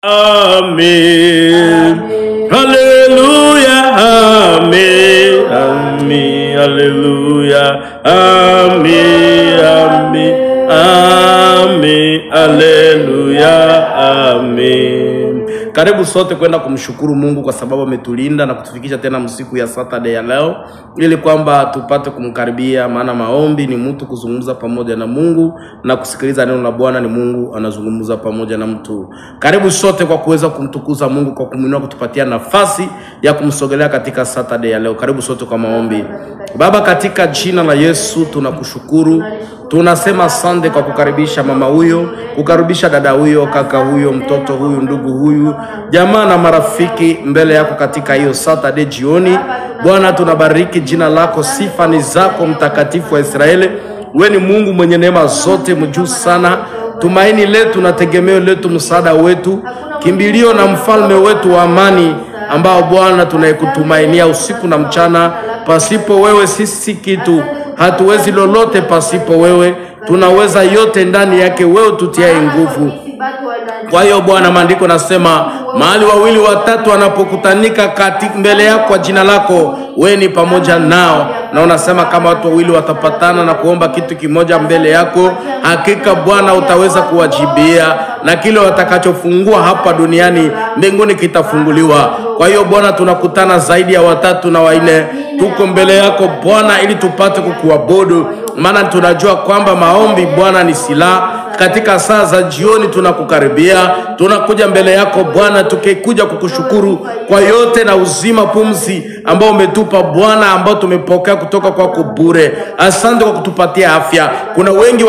Amen. Hallelujah, amen, amen, hallelujah, amen, amen, amen, hallelujah, amen. Karibu sote kwenda kumshukuru Mungu kwa sababu ametulinda na kutufikisha tena msiku ya Saturday ya leo, ili kwamba tupate kumkaribia. Maana maombi ni mtu kuzungumza pamoja na Mungu, na kusikiliza neno la Bwana ni Mungu anazungumza pamoja na mtu. Karibu sote kwa kuweza kumtukuza Mungu kwa kumuinua, kutupatia nafasi ya kumsogelea katika Saturday ya leo. Karibu sote kwa maombi. Baba, katika jina la Yesu tunakushukuru. Tunasema asante kwa kukaribisha mama huyo, kukaribisha dada huyo, kaka huyo, mtoto huyu, ndugu huyu, jamaa na marafiki mbele yako katika hiyo Saturday jioni. Bwana, tunabariki jina lako, sifa ni zako, mtakatifu wa Israeli. Wewe ni Mungu mwenye neema zote, mjuu sana, tumaini letu na tegemeo letu, msaada wetu, kimbilio na mfalme wetu wa amani, ambao Bwana tunayekutumainia usiku na mchana. Pasipo wewe sisi kitu, hatuwezi lolote. Pasipo wewe tunaweza yote, ndani yake wewe tutiaye nguvu. Kwa hiyo Bwana, maandiko nasema mahali wawili watatu wanapokutanika kati mbele yako kwa jina lako, wewe ni pamoja nao. Na unasema kama watu wawili watapatana na kuomba kitu kimoja mbele yako, hakika Bwana utaweza kuwajibia, na kile watakachofungua hapa duniani mbinguni kitafunguliwa. Kwa hiyo Bwana, tunakutana zaidi ya watatu na wanne, tuko mbele yako Bwana ili tupate kukuabudu, maana tunajua kwamba maombi Bwana ni silaha. Katika saa za jioni tunakukaribia, tunakuja mbele yako Bwana, tukikuja kukushukuru kwa yote na uzima, pumzi ambao umetupa Bwana, ambao tumepokea kutoka kwako bure. Asante kwa kutupatia afya. Kuna wengi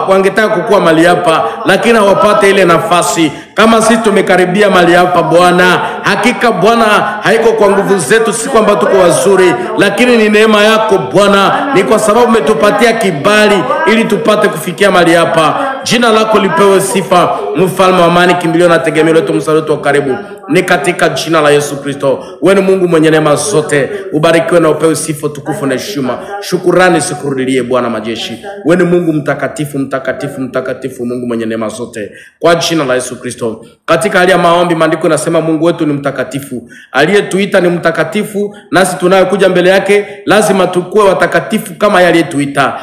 wangetaka kukua mali hapa, lakini hawapate ile nafasi. Kama sisi tumekaribia mali hapa Bwana, hakika Bwana haiko kwa nguvu zetu, si kwamba tuko wazuri, lakini ni neema yako Bwana, ni kwa sababu umetupatia kibali ili tupate kufikia mali hapa. Jina lako lipewe sifa, mfalme wa amani, kimbilio na tegemeo letu, msaada wetu wa karibu, ni katika jina la Yesu Kristo. Wewe ni Mungu mwenye neema zote, ubarikiwe na upewe sifa, tukufu na heshima. Shukurani sikurudilie Bwana majeshi. Wewe ni Mungu mtakatifu, mtakatifu, mtakatifu, Mungu mwenye neema zote, kwa jina la Yesu Kristo. Katika hali ya maombi, maandiko yanasema Mungu wetu ni mtakatifu, aliyetuita ni mtakatifu, nasi tunayokuja mbele yake lazima tukue watakatifu kama yeye aliyetuita.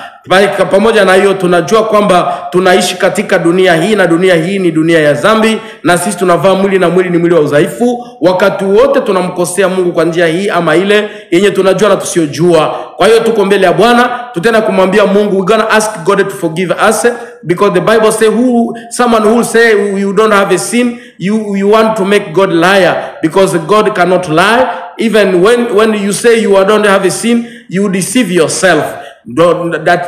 Pamoja na hiyo, tunajua kwamba tunaishi katika dunia hii, na dunia hii ni dunia ya dhambi, na sisi tunavaa mwili, na mwili ni mwili wa udhaifu. Wakati wote tunamkosea Mungu kwa njia hii ama ile yenye tunajua na tusiojua. Kwa hiyo tuko mbele ya Bwana, tutaenda kumwambia Mungu, we're gonna ask God to forgive us, because the Bible say who someone who say you don't have a sin, you want to make God liar, because God cannot lie. Even when you say you don't have a sin, you deceive yourself.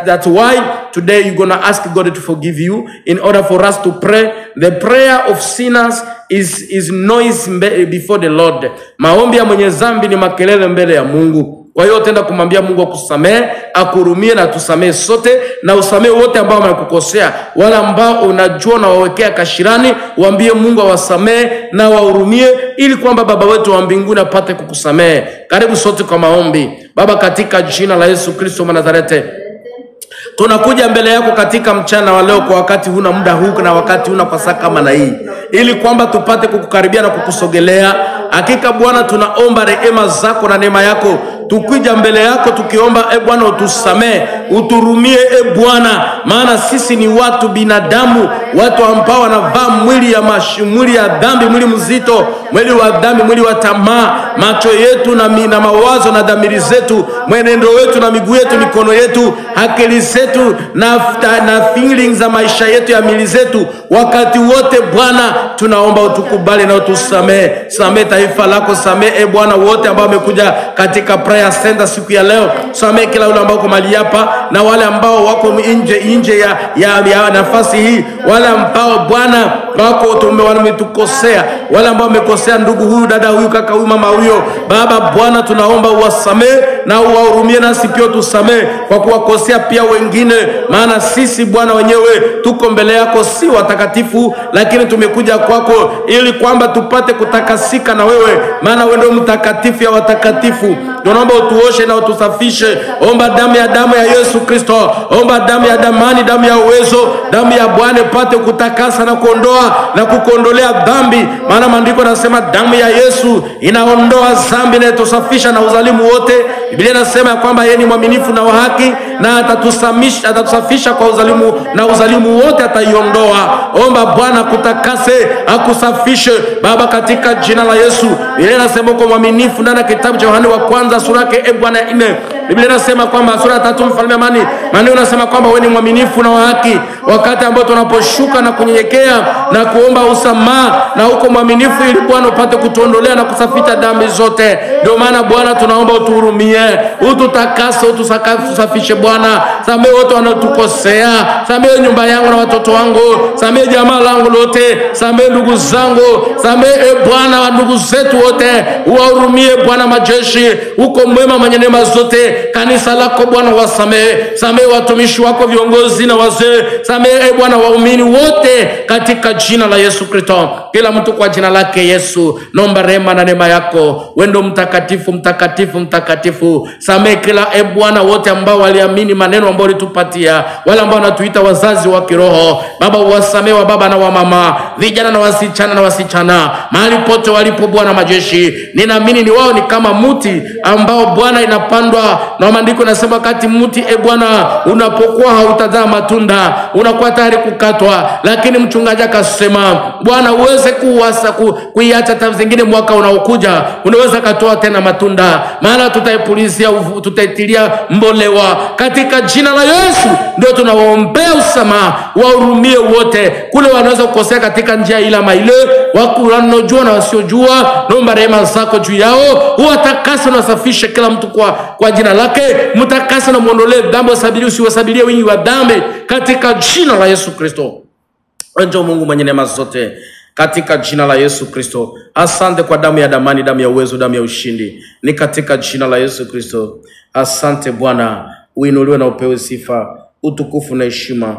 That's why today you're gonna ask God to forgive you, in order for us to pray. The prayer of sinners is noise before the Lord. Maombi ya mwenye dhambi ni makelele mbele ya Mungu. Kwa hiyo tenda kumwambia Mungu akusamee, akurumie na tusamee sote, na usamee wote ambao wamekukosea. Wale ambao unajua na wawekea kashirani, waambie Mungu awasamee na wahurumie, ili kwamba Baba wetu wa mbinguni apate kukusamee. Karibu sote kwa maombi. Baba, katika jina la Yesu Kristo wa Nazareti, tunakuja mbele yako katika mchana wa leo, kwa wakati huna muda huu na wakati huna kwa saa kama na hii, ili kwamba tupate kukukaribia na kukusogelea. Hakika Bwana, tunaomba rehema zako na neema yako. Tukija mbele yako tukiomba, e Bwana, utusamee, uturumie e Bwana, maana sisi ni watu binadamu, watu ambao wanavaa mwili ya mwili ya dhambi, mwili mzito, mwili wa dhambi, mwili wa tamaa. Macho yetu na mawazo na dhamiri zetu, mwenendo wetu na miguu yetu, mikono yetu, akili zetu na feelings za maisha yetu ya mili zetu, wakati wote Bwana tunaomba utukubali na utusamee. Samee taifa lako, samee e Bwana wote ambao wamekuja katika prayer center siku ya leo. Samee kila yule ambao uko mahali hapa na wale ambao wako nje ya nafasi hii, wale ambao Bwana wako wametukosea. Wale ambao wamekosea ndugu huyu, dada huyu, kaka huyu, mama huyo, Baba Bwana, tunaomba uwasamee na uwahurumie, nasi pia tusamee kwa kuwakosea pia wengine. Maana sisi Bwana wenyewe tuko mbele yako si watakatifu, lakini tumekuja kwako ili kwamba tupate kutakasika na wewe, maana wewe ndio mtakatifu ya watakatifu. Tunaomba utuoshe na utusafishe. Omba damu ya Yesu Kristo, omba damu ya damani, damu ya uwezo, damu ya Bwana ipate kutakasa na kuondoa na kukuondolea dhambi. Maana maandiko yanasema damu ya Yesu inaondoa dhambi na itusafisha na uzalimu wote. Biblia inasema kwamba yeye ni mwaminifu na wa haki na atatusafisha kwa uzalimu, na uzalimu wote ataiondoa. Omba Bwana kutakase, akusafishe Baba katika jina la Yesu. Biblia inasema uko mwaminifu ndani ya kitabu cha Yohana wa kwanza sura yake Bwana 4. Biblia inasema kwamba sura 3 mfalme amani, maana unasema kwamba wewe ni mwaminifu na wa haki. Wakati ambao tunaposhuka na kunyenyekea na kuomba usamaha, na uko mwaminifu ili Bwana upate kutuondolea na kusafisha dhambi zote. Ndio maana Bwana tunaomba utuhurumie, ututakase, utusafishe Bwana. Samehe wote wanaotukosea, samehe nyumba yangu na watoto wangu, samehe jamaa langu lote, samehe ndugu zangu, samehe Bwana wa ndugu zetu wote, uwahurumie Bwana majeshi. Uko mwema mwenye neema zote, kanisa lako Bwana wasamehe. Samehe watumishi wako viongozi na wazee, samehe Bwana waumini wote katika jina la Yesu Kristo. Kila mtu kwa jina lake Yesu, naomba rehema na neema yako. Wewe ndio mtakatifu, mtakatifu, mtakatifu. Samehe kila Bwana wote ambao waliamini maneno ambayo ulitupatia, wale ambao wanatuita wazazi wa kiroho. Baba uwasamehe wa baba na wa mama, vijana na wasichana na wasichana, mahali pote walipo Bwana majeshi. Ninaamini ni wao ni kama muti ambao Bwana inapandwa, na maandiko yanasema wakati muti Bwana unapokuwa hautazaa matunda unakuwa tayari kukatwa, lakini mchungaji akasema Bwana uweze kuiacha hata zingine mwaka unaokuja unaweza katoa tena matunda, maana tutaipulizia, tutaitilia mbolewa katika jina la Yesu. Ndio tunawaombea usamaha, wahurumie wote kule wanaweza kukosea katika njia ila maile, wanaojua na wasiojua. Naomba rehema zako juu yao, uwatakase na usafishe kila mtu kwa jina lake. Mtakase na muondolee dhambi, usiwasabilie wingi wa dhambi katika jina la Yesu Kristo. Njoo Mungu mwenye neema zote, katika jina la Yesu Kristo. Asante kwa damu ya damani, damu ya uwezo, damu ya ushindi. Ni katika jina la Yesu Kristo. Asante Bwana, uinuliwe na upewe sifa, utukufu na heshima.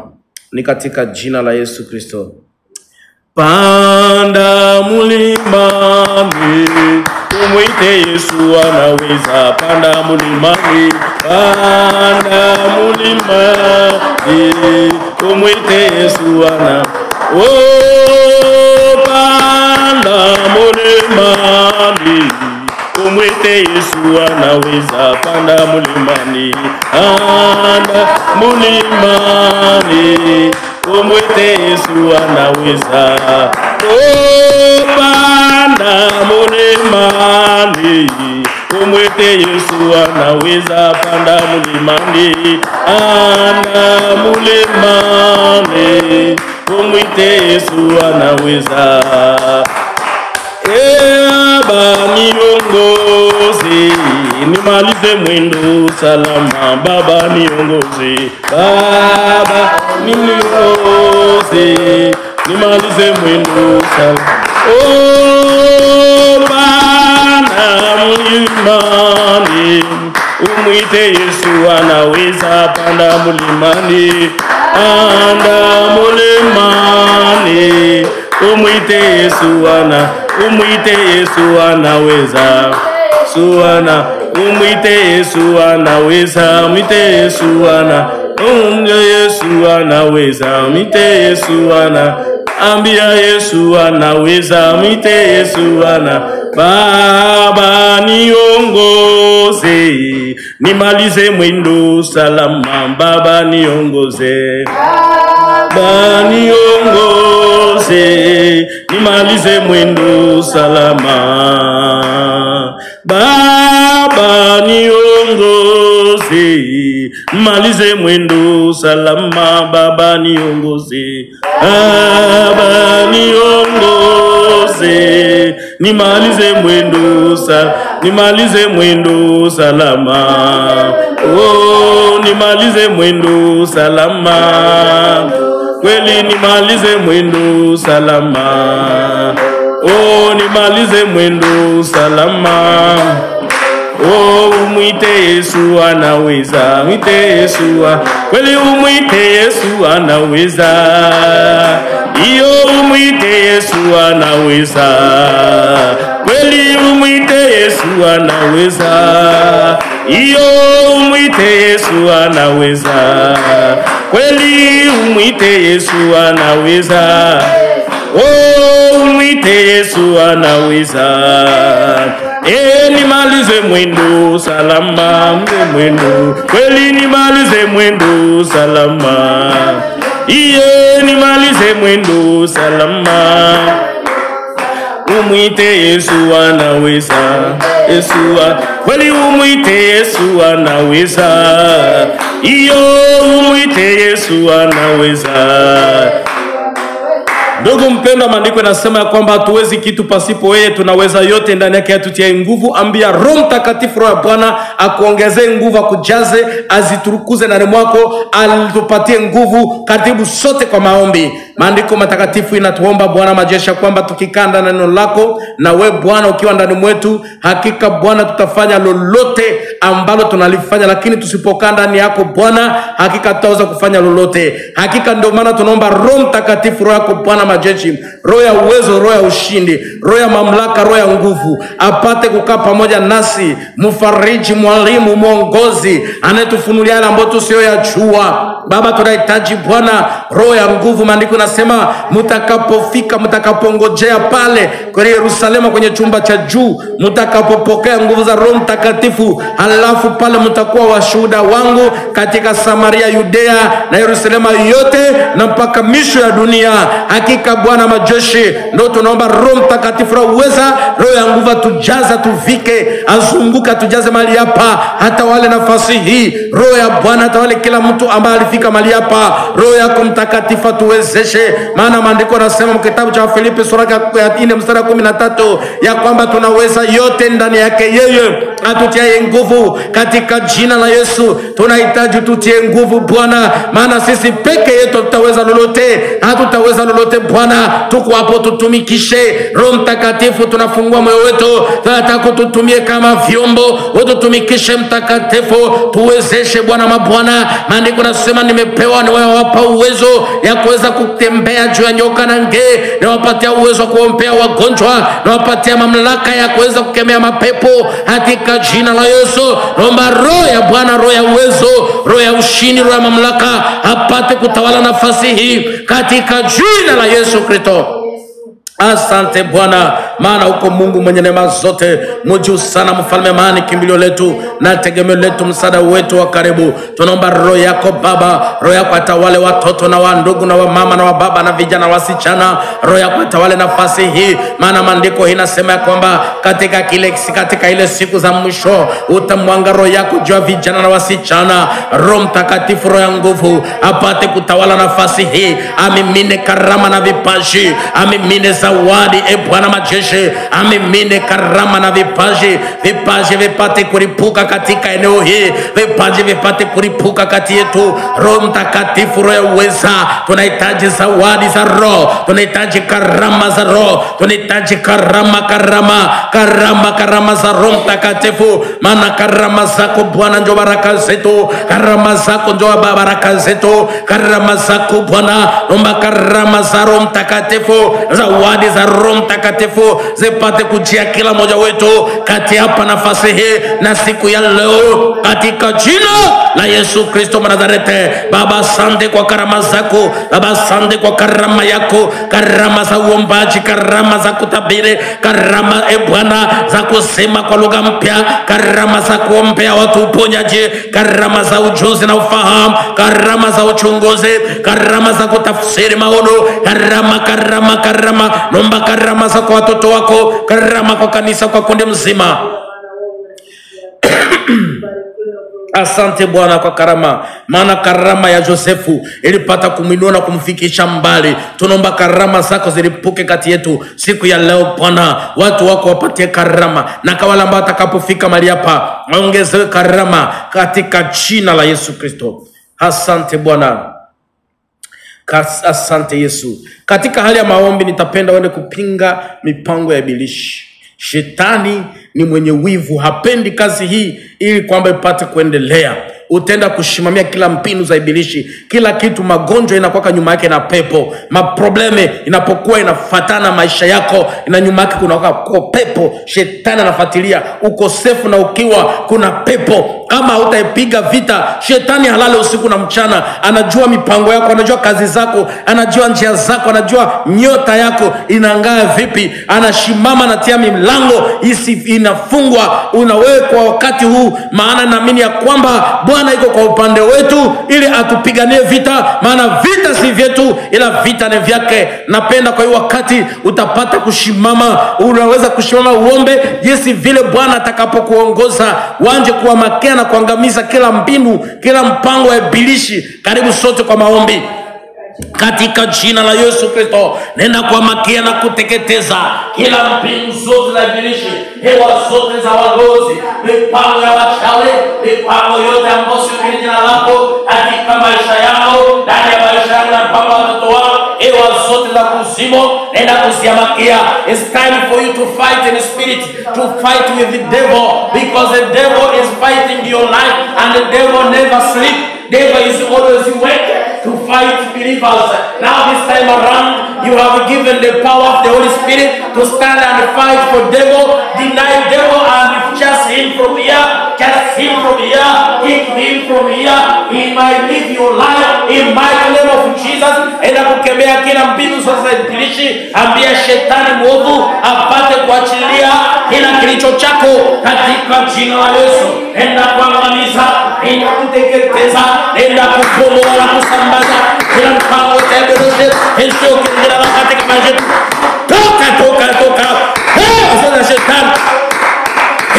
Ni katika jina la Yesu Kristo. Panda mlimani, umwite Yesu anaweza. Panda mlimani, panda mlimani, umwite Yesu ana. Oh, panda mlimani, umwite Yesu anaweza. Panda mlimani, panda mlimani, umwite Yesu anaweza. Oh, panda mlimani, umwite Yesu anaweza. Panda mlimani, panda mlimani, umwite Yesu anaweza. Baba niongoze, nimalize mwendo salama. Baba niongoze, Baba niongoze, nimalize mwendo salama. Oh, Bwana mlimani, umwite Yesu anaweza. Panda mlimani, panda mlimani, umwite Yesu ana, umwite Yesu anaweza. Suana, umwite Yesu anaweza, umwite Yesu ana, umwite Yesu anaweza, umwite Yesu ana, ambia Yesu anaweza, umwite Yesu ana. Baba niongoze, nimalize mwendo salama. Baba niongoze, Baba niongoze, nimalize mwendo salama. Baba niongoze, nimalize mwendo salama. Baba niongoze, Baba niongoze, nimalize mwendo salama, nimalize mwendo salama. Oh, nimalize mwendo salama, kweli nimalize mwendo salama. Oh, Nimalize mwendo salama. Oh, umwite Yesu anaweza, mwite Yesu, kweli umwite Yesu anaweza. Iyo umwite Yesu anaweza, kweli umwite Yesu anaweza. Iyo umwite Yesu anaweza, kweli umwite Yesu anaweza. Oh, umwite Yesu anaweza. Nimalize mwendo salama, mwendo kweli, nimalize mwendo salama. Iye, nimalize mwendo salama. Umwite Yesu anaweza, Yesu kweli, umwite Yesu anaweza. Iyo, umwite Yesu anaweza. Ndugu mpendwa, maandiko yanasema ya kwamba hatuwezi kitu pasipo yeye, tunaweza yote ndani yake atutie nguvu. Ambia Roho Mtakatifu, Roho ya Bwana akuongezee nguvu, akujaze, aziturukuze ndani mwako, alitupatie nguvu. Karibu sote kwa maombi. Maandiko matakatifu inatuomba Bwana majeshi kwamba tukikaa ndani ya neno lako na we Bwana ukiwa ndani mwetu, hakika Bwana tutafanya lolote ambalo tunalifanya, lakini tusipokaa ndani yako Bwana, hakika tutaweza kufanya lolote. Hakika ndio maana tunaomba Roho Mtakatifu, Roho yako Bwana majeshi, roho ya uwezo, roho ya ushindi, roho ya mamlaka, roho ya nguvu, apate kukaa pamoja nasi, mfariji, mwalimu, mwongozi, anayetufunulia yale ambayo tusiyoyajua. Baba, tunahitaji Bwana roho ya nguvu. Maandiko nasema mtakapofika, mtakapongojea pale kwenye Yerusalemu kwenye chumba cha juu, mtakapopokea nguvu za Roho Mtakatifu, halafu pale mtakuwa washuhuda wangu katika Samaria, Yudea na Yerusalemu yote na mpaka misho ya dunia. Hakika Bwana majeshi, ndio tunaomba Roho Mtakatifu, roho uweza, roho ya nguvu, tujaza, tuvike, azunguka, tujaze mahali hapa, hata wale nafasi hii. Roho ya Bwana hata wale kila mtu ambaye alifika mahali hapa, Roho yako Mtakatifu tuwezeshe. Maana maandiko yanasema kitabu cha Filipi sura ya 4 mstari wa 13 ya kwamba tunaweza yote ndani yake yeye atutiaye nguvu. Katika jina la Yesu tunahitaji tutie nguvu Bwana, maana sisi peke yetu tutaweza lolote, hatutaweza lolote Bwana. Tuko hapo, tutumikishe Roho Mtakatifu. Tunafungua moyo wetu, tunataka kututumie kama vyombo, ututumikishe Mtakatifu, tuwezeshe Bwana mabwana. Maandiko nasema nimepewa, niwapa uwezo ya kuweza kutembea juu ya nyoka na nge, niwapatia uwezo wa kuombea wagonjwa, niwapatia mamlaka ya kuweza kukemea mapepo. Katika jina la Yesu naomba roho ya Bwana, roho ya uwezo, roho ya ushindi, roho ya mamlaka apate kutawala nafasi hii katika jina la Yesu Kristo. Asante Bwana, maana uko Mungu mwenye neema zote, mjuu sana, mfalme amani, kimbilio letu na tegemeo letu, msaada wetu wa karibu. Tunaomba roho yako Baba, roho yako atawale watoto na wandugu na wamama na wababa na vijana wasichana. Roho yako atawale nafasi hii, maana maandiko inasema kwamba katika ile siku za mwisho utamwanga roho yako juu ya vijana na wasichana. Roho Mtakatifu, roho ya nguvu, apate kutawala nafasi hii, amimine karama na vipaji, amimine zawadi, e Bwana majeshi, amimine karama na vipaji, vipaji vipate kuripuka katika eneo hii, vipaji vipate kuripuka kati yetu. Roho Mtakatifu, roho ya uweza, tunahitaji zawadi za roho, tunahitaji karama za roho, tunahitaji karama, karama, karama, karama za Roho Mtakatifu, maana karama zako Bwana ndio baraka zetu, karama zako ndio baraka zetu, karama zako Bwana, naomba karama za Roho Mtakatifu, zawadi za Roho Mtakatifu zipate kujia kila mmoja wetu kati hapa nafasi hii na siku ya leo, katika jina la Yesu Kristo Mnazareti. Baba, asante kwa karama zako. Baba, asante kwa karama yako, karama za uombaji, karama za kutabiri, karama e Bwana za kusema kwa lugha mpya, karama za kuombea watu uponyaji, karama za ujuzi na ufahamu, karama za uchunguzi, karama za kutafsiri maono, karama, karama, karama. Naomba karama za kwa watoto wako, karama kwa kanisa, kwa kundi mzima. Asante Bwana kwa karama, maana karama ya Josefu ilipata kumwinua na kumfikisha mbali. Tunaomba karama zako zilipuke kati yetu siku ya leo Bwana, watu wako wapatie karama, na kwa wale ambao watakapofika mahali hapa waongezewe karama katika jina la Yesu Kristo. Asante Bwana. Asante Yesu. Katika hali ya maombi nitapenda uende kupinga mipango ya ibilisi. Shetani ni mwenye wivu, hapendi kazi hii ili kwamba ipate kuendelea. Utenda kushimamia kila mpinu za ibilisi, kila kitu. Magonjwa inakuwa nyuma yake na pepo, maprobleme inapokuwa inafatana maisha yako na nyuma yake kuna pepo. Shetani anafuatilia ukosefu na ukiwa, kuna pepo. Kama hutaipiga vita, shetani halale usiku na mchana. Anajua mipango yako, anajua kazi zako, anajua njia zako, anajua nyota yako inangaa vipi. Anashimama, anatia milango isi inafungwa. Unawekwa wakati huu, maana naamini ya kwamba Bwana iko kwa upande wetu ili atupiganie vita, maana vita si vyetu ila vita ni vyake. Napenda kwa hiyo wakati utapata kushimama, unaweza kushimama uombe jinsi vile Bwana atakapokuongoza, wanje kuwamakea na kuangamiza kila mbinu, kila mpango wa ibilisi. Karibu sote kwa maombi. Katika jina la Yesu Kristo, nenda kuamakia na kuteketeza kila mbinu zote za ibilisi, hewa zote za wagozi, mipango ya wachawi, mipango yote ambayo sio jina lako katika maisha yao, ndani ya maisha yao na mpango wa watoto wao, hewa zote za kuzimu nenda kuziamakia. It's time for you to fight in the spirit, to fight with the devil, because the devil is fighting your life, and the devil never sleep. Devil is always awake to fight believers. Now this time around, you have given the power of the Holy Spirit to stand and fight for devil, deny devil and chase him from here, cast him from here, kick him from here. He might live your life in mighty name of Jesus. Enda kukemea kila mbinu sasa ibilisi, ambia shetani mwovu apate kuachilia kila kilicho chako katika jina la Yesu. Enda kuangamiza, enda kuteketeza, enda kubomoa na kusambaza kila mpango wa ibilisi isiyo kuingia katika maisha yetu. Toka, toka, toka. Hey, shetani,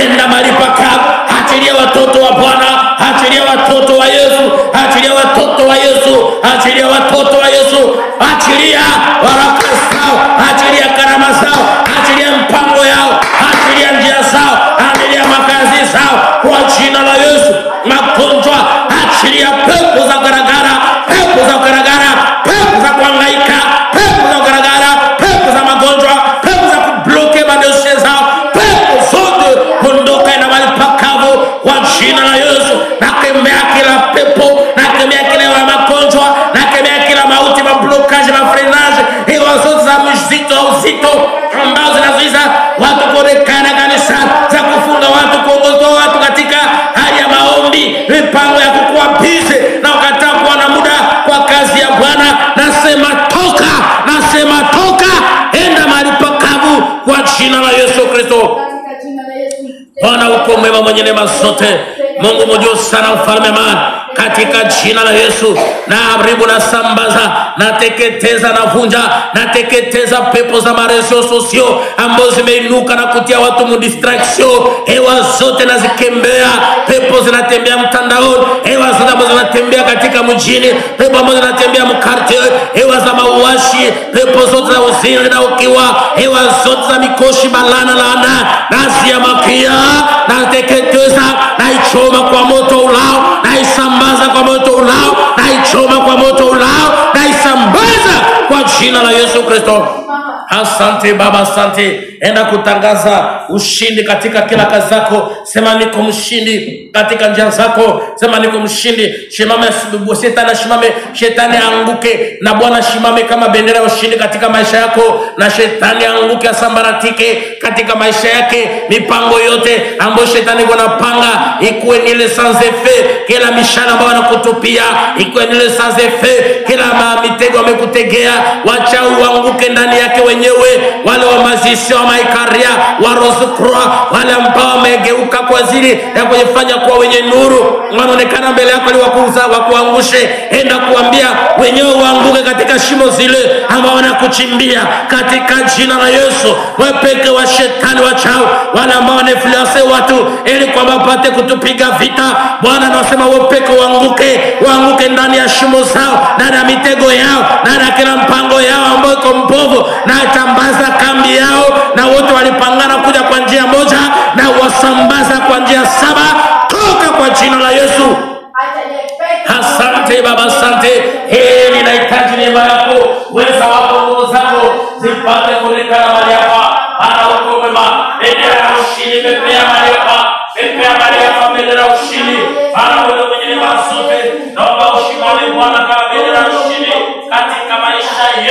enda mahali pakavu, achilia watoto wa Bwana, achilia watoto wa Yesu, achilia watoto wa Yesu, achilia watoto wa Yesu, achilia baraka zao, achilia karama zao, achilia mpango yao, achilia njia zao, achilia makazi zao kwa jina la Yesu. Magonjwa, achilia pepo za garagara, pepo za garagara, pepo za kuhangaika, pepo za garagara, pepo za magonjwa, pepo za kubloke madosie zao, pepo zote ondoka na mahali pakavu kwa jina la Yesu. Nakemea kila pepo, nakemea kila magonjwa, nakemea kila mauti, mablokaje, mafrenaje, hewa zote za mzito uzito ambazo zinazuiza watu kuonekana kanisa, za kufunga watu, kuongoza watu katika hali ya maombi, mipango ya kukuwa busy na ukataa kuwa na muda kwa kazi ya Bwana. Nasema toka, nasema toka, enda mahali pakavu kwa jina la Yesu Kristo. Bwana uko mwema, mwenye neema zote, Mungu mjuu sana, mfalme amani. Katika jina la Yesu na haribu na sambaza na teketeza na vunja na teketeza pepo za maresio sosio ambazo zimeinuka na kutia watu mu distraction. Hewa zote na zikembea, pepo zinatembea mtandaoni, hewa zote ambazo zinatembea katika mjini, pepo ambazo zinatembea mkarte, hewa za mauashi, pepo zote za uzinzi na ukiwa, hewa zote za mikoshi, balana laana, naziamakia na teketeza na ichoma kwa moto ulao, na isambaza kwa moto ulao, na ichoma kwa moto ulao, na isambaza kwa jina la Yesu Kristo. Asante Baba, asante. Enda kutangaza ushindi katika kila kazi zako. Sema niko mshindi katika njia zako. Sema niko mshindi. Shimame, shetani shimame, shetani anguke na Bwana shimame kama bendera ya ushindi katika maisha yako, na shetani anguke asambaratike katika maisha yake. Mipango yote ambayo shetani anapanga ikuwe ni ile sans effet. Kila mishale ambayo anakutupia ikuwe ni ile sans effet. Kila mitego amekutegea, wachawi waanguke ndani yake wenyewe. Wale wa mazishi wa maikaria wa Rose Croix, wale ambao wamegeuka kwa ajili ya kujifanya kuwa wenye nuru, wanaonekana mbele yako ili wakuangushe. Enda kuambia wenyewe waanguke katika shimo zile ambao wanakuchimbia katika jina la Yesu. Wepeke wa shetani wachawi, wale ambao wanainfluence watu ili kwamba wapate kutupiga vita, Bwana anasema wepeke waanguke, waanguke ndani ya shimo zao, ndani ya mitego yao, ndani ya kila mpango yao ambao iko mbovu, na tambaza kambi yao, na wote walipangana kuja kwa njia moja, na wasambaza kwa njia saba. Toka kwa jina la Yesu. Asante Baba, asante. Heri ninahitaji neema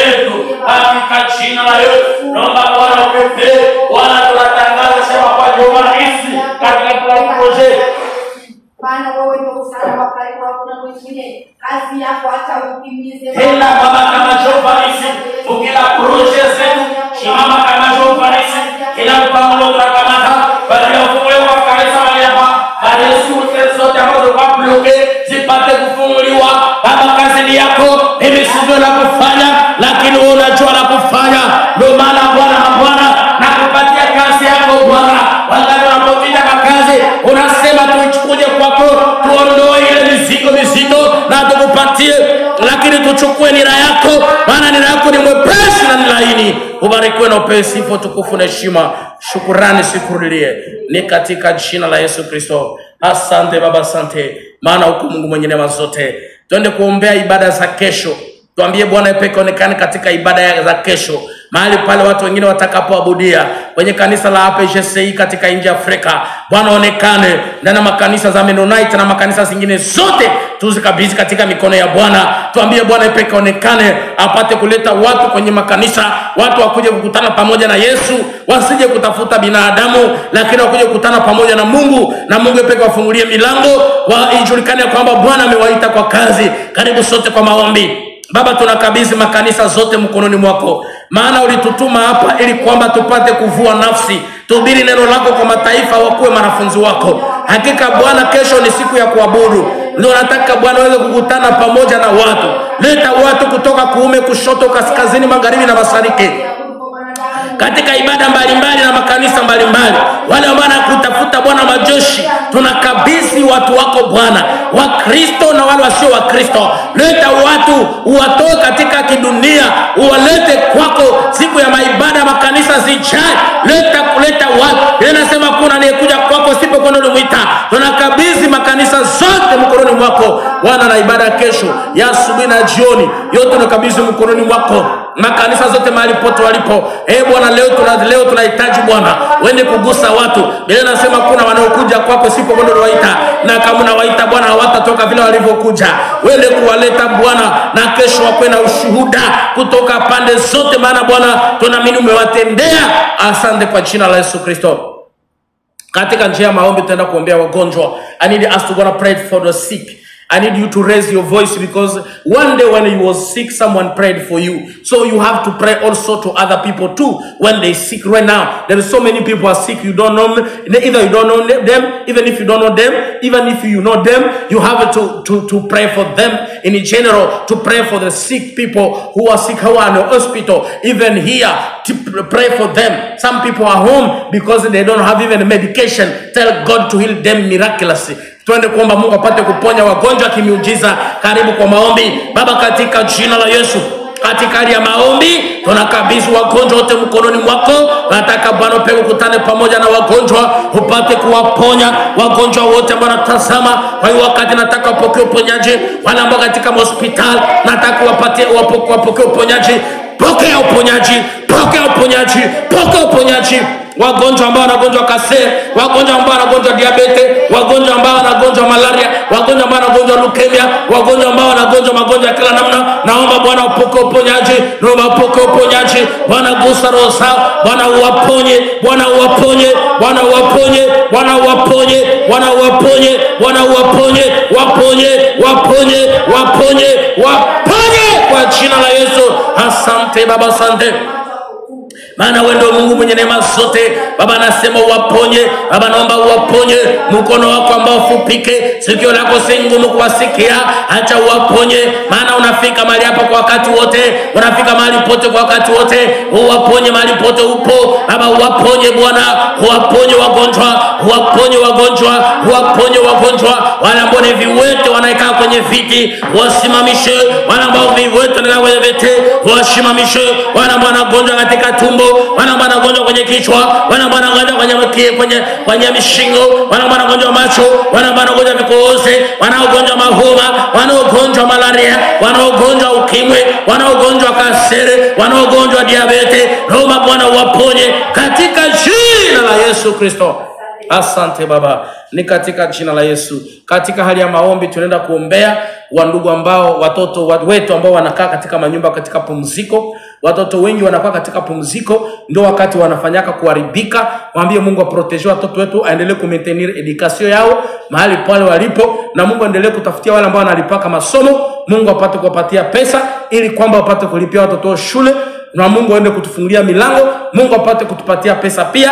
yetu katika jina la Yesu. Naomba Bwana upepe. Bwana, tunatangaza sema kwa Jumanisi katika kila projet. Bwana, wewe ndio msaada wa karibu, hakuna mwingine. Kazi yako hata utimize. Tena Baba, kama Jumanisi tukila projet zetu, simama kama Jumanisi, kila mpango tunakamata bali ufunguliwe kwa kanisa mahali hapa, bali sisi zote ambazo kwa bloke zipate kufunguliwa. Baba, kazi ni yako, mimi sijui la kufanya, lakini wewe unajua la kufanya. Ndio maana Bwana, Bwana nakupatia kazi yako Bwana. Wakati unapopita kwa kazi unasema tuichukue kwako, tuondoe ile mizigo mizito na tukupatie, lakini tuchukue nira yako, maana nira yako ni mwepesi na ni laini. Ubarikiwe na upewe sifa, tukufu na heshima, shukurani sikurudilie, ni katika jina la Yesu Kristo. Asante Baba, asante, maana huko Mungu mwenye neema zote. Twende kuombea ibada za kesho. Tuambie Bwana epeke onekane katika ibada za kesho, mahali pale watu wengine watakapoabudia kwenye kanisa la APGCI katika nchi ya Afrika. Bwana onekane ndani ya makanisa za Mennonite na makanisa zingine zote, tuzikabidhi katika mikono ya Bwana. Tuambie Bwana epeke onekane, apate kuleta watu kwenye makanisa, watu wakuje kukutana pamoja na Yesu, wasije kutafuta binadamu, lakini wakuje kukutana pamoja na Mungu, na Mungu epeke wafungulie milango, waijulikane kwamba Bwana amewaita kwa kazi. Karibu sote kwa maombi. Baba, tunakabidhi makanisa zote mkononi mwako, maana ulitutuma hapa ili kwamba tupate kuvua nafsi, tuhubiri neno lako kwa mataifa, wakuwe wanafunzi wako. Hakika Bwana, kesho ni siku ya kuabudu. Ndio nataka Bwana uweze kukutana pamoja na watu. Leta watu kutoka kuume, kushoto, kaskazini, magharibi na mashariki, katika ibada mbalimbali na makanisa mbalimbali. Wale ambao wanakutafuta Bwana majeshi, tunakabidhi watu wako Bwana, Wakristo na wale wasio Wakristo. Leta watu uwatoe katika kidunia, uwalete kwako siku ya maibada, makanisa zijae. Leta kuleta watu. Yeye anasema kuna anayekuja kwako sipokwenda ulimuita. Tunakabidhi makanisa zote mkononi mwako Bwana, na ibada kesho ya asubuhi na jioni, yote tunakabidhi mkononi mwako, makanisa zote mahali pote walipo. Eh Bwana, leo tunahitaji Bwana uende kugusa watu. Biblia inasema kuna wanaokuja kwako sipokwenda uliwaita, na kama unawaita Bwana hawatatoka vile walivyokuja. Uende kuwaleta Bwana, na kesho wakuwe na ushuhuda kutoka pande zote, maana Bwana tunaamini umewatendea. Asante kwa jina la Yesu Kristo. Katika njia ya maombi tutaenda kuombea wagonjwa. I need us to gonna pray for the sick. I need you to raise your voice, because one day when you was sick, someone prayed for you. So you have to pray also to other people too when they sick. Right now, there are so many people are sick. You don't know them. Either you don't know them, even if you don't know them, even if you know them, you have to pray for them in general, to pray for the sick people who are sick, who are in the hospital, even here, to pray for them. Some people are home because they don't have even medication. Tell God to heal them miraculously. Tuende kuomba Mungu apate kuponya wagonjwa kimiujiza. Karibu kwa maombi. Baba, katika jina la Yesu, katika hali ya maombi tunakabidhi wagonjwa wote mkononi mwako. Nataka Bwana upe ukutane pamoja na wagonjwa, upate kuwaponya wagonjwa wote ambao wanatazama kwa hiyo wakati. Nataka wapokee uponyaji. Wale ambao katika hospitali, nataka wapatie wapokee uponyaji. Pokea uponyaji, pokea uponyaji, pokea uponyaji. Wagonjwa ambao wanagonjwa kasere, wagonjwa ambao wanagonjwa diabete, wagonjwa ambao wanagonjwa malaria, wagonjwa ambao wanagonjwa leukemia, wagonjwa ambao wanagonjwa magonjwa ya kila namna, naomba Bwana upokee uponyaji, naomba upokee uponyaji. Bwana gusa roho zao, Bwana uwaponye, Bwana uwaponye, Bwana uwaponye, Bwana uwaponye, Bwana uwaponye, Bwana uwaponye, waponye, waponye, waponye, waponye kwa jina la Yesu. Asante Baba, asante. Maana wewe ndio Mungu mwenye neema zote. Baba nasema uwaponye. Baba naomba uwaponye. Mkono wako ambao ufupike, sikio lako si ngumu kuwasikia, acha uwaponye. Maana unafika mahali hapa kwa wakati wote, unafika mahali pote kwa wakati wote. Uwaponye mahali pote upo. Baba uwaponye Bwana, uwaponye wagonjwa, uwaponye wagonjwa, uwaponye wagonjwa. Wale ambao ni viwete wanakaa kwenye viti, wasimamishe. Wale ambao viwete wanakaa kwenye viti, wasimamishe. Wale ambao wanagonjwa katika tumbo, wale ambao wanagonjwa kwenye kichwa, wale ambao wanagonjwa kwenye mishingo, wale ambao wanagonjwa macho, wale ambao wanagonjwa vikohozi, wanaogonjwa mahoma, wanaogonjwa malaria, wanaogonjwa ukimwi, wanaogonjwa kasere, wanaogonjwa diabete, naomba Bwana uwaponye katika jina la Yesu Kristo. Asante Baba, ni katika jina la Yesu. Katika hali ya maombi tunaenda kuombea wandugu ambao watoto wetu ambao wanakaa katika manyumba katika pumziko. Watoto wengi wanakaa katika pumziko, ndio wakati wanafanyaka kuharibika. Waambie Mungu aprotege watoto wetu, aendelee kumaintenir education yao mahali pale walipo, na Mungu aendelee kutafutia wale ambao wanalipaka masomo. Mungu apate kuwapatia pesa ili kwamba wapate kulipia watoto shule, na Mungu aende kutufungulia milango. Mungu apate kutupatia pesa pia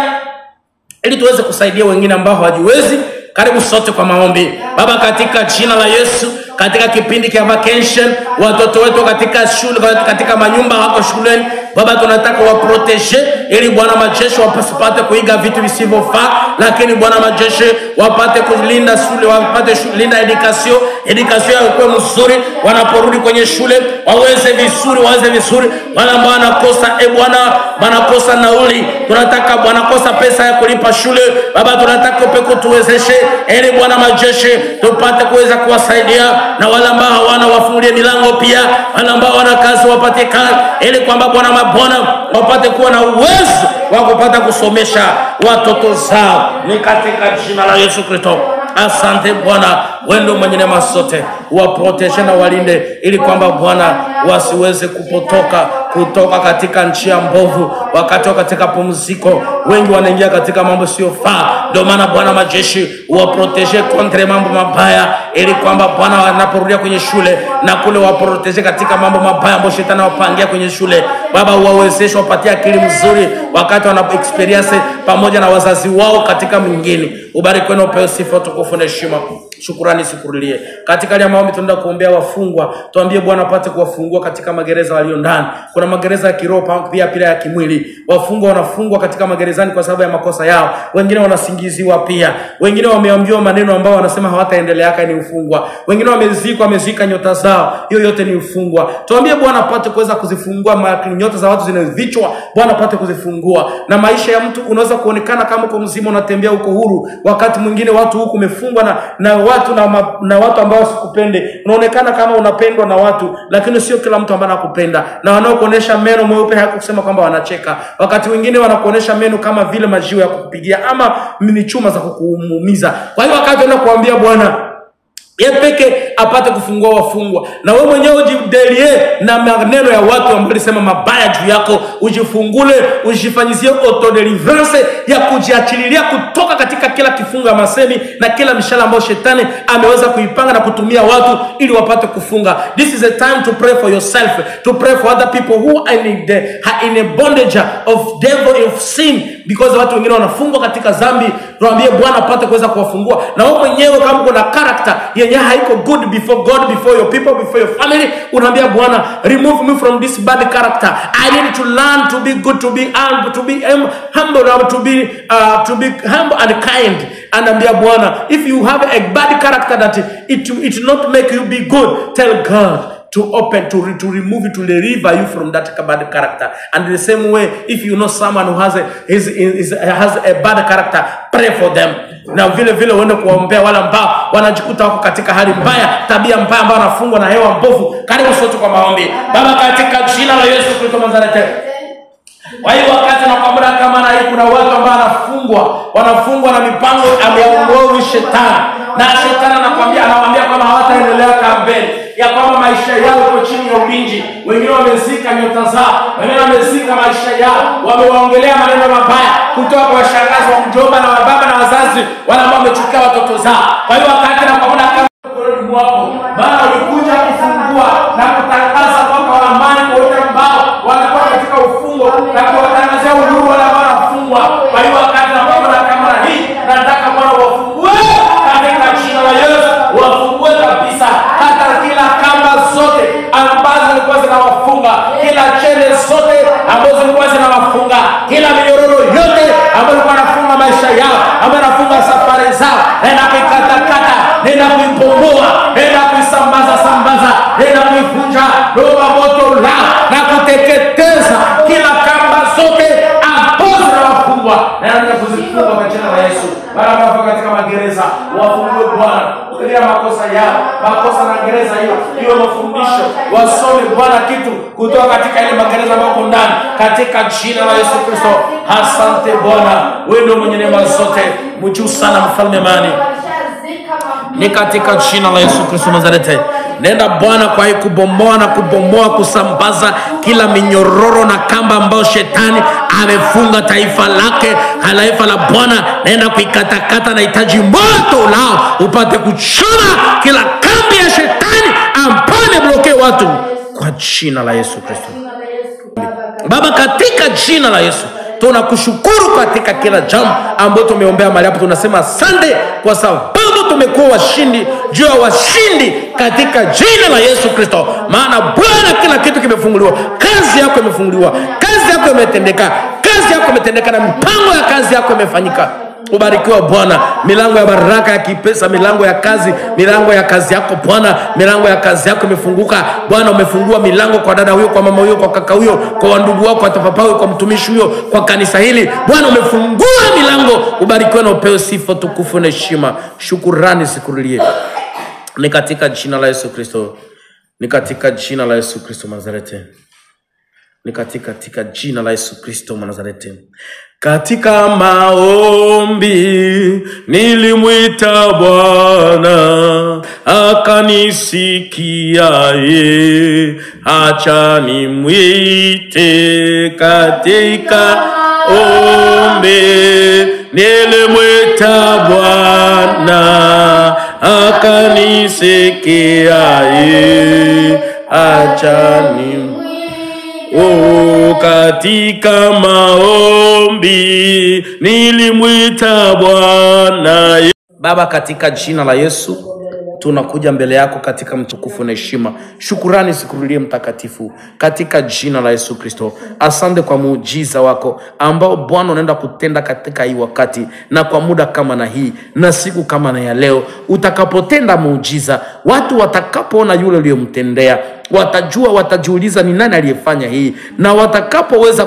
ili tuweze kusaidia wengine ambao hawajiwezi. Karibu sote kwa maombi. Baba, katika jina la Yesu, katika kipindi cha vacation, watoto wetu katika shule, katika manyumba wako shuleni, Baba tunataka waprotege ili Bwana majeshi wasipate kuiga vitu visivyofaa, lakini Bwana majeshi wapate kulinda shule, wapate linda education, education yao ikuwe mzuri, wanaporudi kwenye shule waweze vizuri, waweze vizuri. Wale ambao wanakosa, Bwana, wanakosa nauli, tunataka Bwana kosa pesa ya kulipa shule, Baba tunataka upe kutuwezeshe ili Bwana majeshi tupate kuweza kuwasaidia, na wale ambao hawana wafungulie milango pia, wale ambao wana kazi wapate kazi, ili kwamba Bwana mabwana wapate kuwa na uwezo wa kupata kusomesha watoto zao, ni katika jina la Yesu Kristo. Asante Bwana, wewe ndio mwenye neema zote, waprotege na walinde ili kwamba Bwana wasiweze kupotoka kutoka katika nchi mbovu. Wakati wa katika pumziko wengi wanaingia katika mambo siyofaa. Ndio maana Bwana majeshi waprotege kontra mambo mabaya, ili kwamba Bwana wanaporudia kwenye shule na kule waprotege katika mambo mabaya ambayo shetani anawapangia kwenye shule. Baba wawezeshe, wapatie akili mzuri wakati wana experience pamoja na wazazi wao katika mwingine. Ubarikiwe na upewe sifa, utukufu na heshima. Shukrani sikurulie. Katika hali ya maombi tunaenda kuombea wafungwa. Tuambie Bwana apate kuwafungua katika magereza walio ndani. Kuna magereza ya kiroho pia pia ya kimwili. Wafungwa wanafungwa katika magerezani kwa sababu ya makosa yao. Wengine wanasingiziwa pia. Wengine wameambiwa maneno ambao wanasema hawataendelea, ni ufungwa. Wengine wamezikwa, wamezika nyota zao. Hiyo yote ni ufungwa. Tuambie Bwana apate kuweza kuzifungua nyota za watu zinazovichwa. Bwana apate kuzifungua. Na maisha ya mtu unaweza kuonekana kama uko mzima, unatembea uko huru. Wakati mwingine watu huku umefungwa na watu na watu ambao wasikupende. Unaonekana kama unapendwa na watu, lakini sio kila mtu ambaye anakupenda. Na wanaokuonesha meno mweupe hayakusema kwamba wanacheka. Wakati wengine wanakuonesha meno kama vile majiwe ya kukupigia ama ni chuma za kukuumiza. Kwa hiyo wakati unakuambia Bwana yeye peke apate kufungua wafungwa, na wewe mwenyewe ujidelie na maneno ya watu ambao walisema mabaya juu yako, ujifungule, ujifanyizie auto deliverance ya kujiachililia kutoka katika kila kifungo ya masemi na kila mishale ambayo shetani ameweza kuipanga na kutumia watu ili wapate kufunga. This is a time to pray for yourself, to pray for other people who are in a bondage of devil, of sin, because watu wengine wanafungwa katika dhambi. Tuambie Bwana apate kuweza kuwafungua. Na wewe mwenyewe kama kuna character yenye haiko good before God, before your people, before your family, unaambia Bwana, remove me from this bad character. I need to learn to be good, to be humble, to be humble, to be humble and kind. Anaambia Bwana, if you have a bad character that it not make you be good, tell God to open, to remove you, to deliver you from that bad character. And the same way, if you know someone who has a bad character, pray for them. Na vile vile uende kuwaombea wale ambao wanajikuta wako katika hali mbaya, tabia mbaya, ambao wanafungwa na hewa mbovu. Karibu sote kwa maombi. Baba, katika jina la Yesu Kristo Nazareti. Kwa hiyo wakati na kwa muda kama na hii, kuna watu ambao wanafungwa na mipango ameongoza shetani. Na shetani anakuambia, anawaambia kwamba hawataendelea kampeni, ya kwamba maisha yao iko chini ya ulinzi. Wengine wamezika nyota zao, wengine wamezika maisha yao, wamewaongelea maneno mabaya kutoka kwa washangazi wa mjomba na wababa na wazazi, wale ambao wamechukia watoto zao. Kwa hiyo wakati na kwa muda kama mwako, maana ulikuja kufungua na kutangaza mwaka wa amani kwa wote ambao wanakuwa katika ufungo, na kuwatangazia uhuru wale ambao wanafungwa. Kwa hiyo wakati na kwa muda kama hii, nataka Bwana wafungue katika jina la Yesu, wafungue kabisa hata kila kamba zote ambazo zilikuwa zinawafunga, kila chele zote ambazo zilikuwa zinawafunga, kila minyororo yote ambayo ilikuwa inafunga maisha yao, ambayo inafunga safari zao, nenda kuikatakata, nenda kuipomoa, nenda kuisambaza sambaza, nenda kuivunja roho moto la na kuteketeza kila kamba zote ambazo zinawafungwa Naenda kuzifunga kwa jina la Yesu. Wale ambao katika magereza wafungue Bwana kwa makosa yao, makosa na gereza hiyo hiyo mafundisho, wasome Bwana kitu kutoka katika ile magereza ambao ndani, katika jina la Yesu Kristo. Asante Bwana, wewe ndio mwenye neema zote, mjuu sana mfalme amani. Ni katika jina la Yesu Kristo Nazareti. Nenda Bwana kwa hii kubomoa na kubomoa, kusambaza kila minyororo na kamba ambayo shetani amefunga taifa lake, taifa la Bwana. Nenda kuikatakata na hitaji moto lao upate kuchoma kila kambi ya shetani ambayo imebloke watu kwa jina la Yesu Kristo. Baba, katika jina la Yesu tunakushukuru katika kila jambo ambalo tumeombea mahali hapa. Tunasema asante kwa sababu tumekuwa washindi juu ya washindi katika jina la Yesu Kristo. Maana Bwana kila kitu kimefunguliwa, kazi yako imefunguliwa, kazi yako imetendeka, kazi yako imetendeka na mipango ya kazi yako imefanyika. Ubarikiwa Bwana, milango ya baraka ya kipesa, milango ya kazi, milango ya kazi yako Bwana, milango ya kazi yako imefunguka Bwana. Umefungua milango kwa dada huyo, kwa mama huyo, kwa kaka huyo, kwa ndugu wako, kwa papa huyo, kwa mtumishi huyo, kwa kanisa hili Bwana, umefungua milango. Ubarikiwe na upewe sifa, tukufu na heshima, shukrani sikurulie. Ni katika jina la Yesu Kristo, ni katika jina la Yesu Kristo Nazareti, ni katika jina la Yesu Kristo Nazareti. Katika maombi nilimwita Bwana, akanisikia ye, acha nimwite. Katika ombi nilimwita Bwana, akanisikia ye, acha nimwite. Oh, katika maombi nilimwita Bwana. Baba, katika jina la Yesu tunakuja mbele yako katika mtukufu na heshima. Shukurani sikurulie mtakatifu katika jina la Yesu Kristo. Asante kwa muujiza wako ambao Bwana unaenda kutenda katika hii wakati na kwa muda kama na hii na siku kama na ya leo. Utakapotenda muujiza, watu watakapoona yule uliyomtendea watajua, watajiuliza ni nani aliyefanya hii, na watakapoweza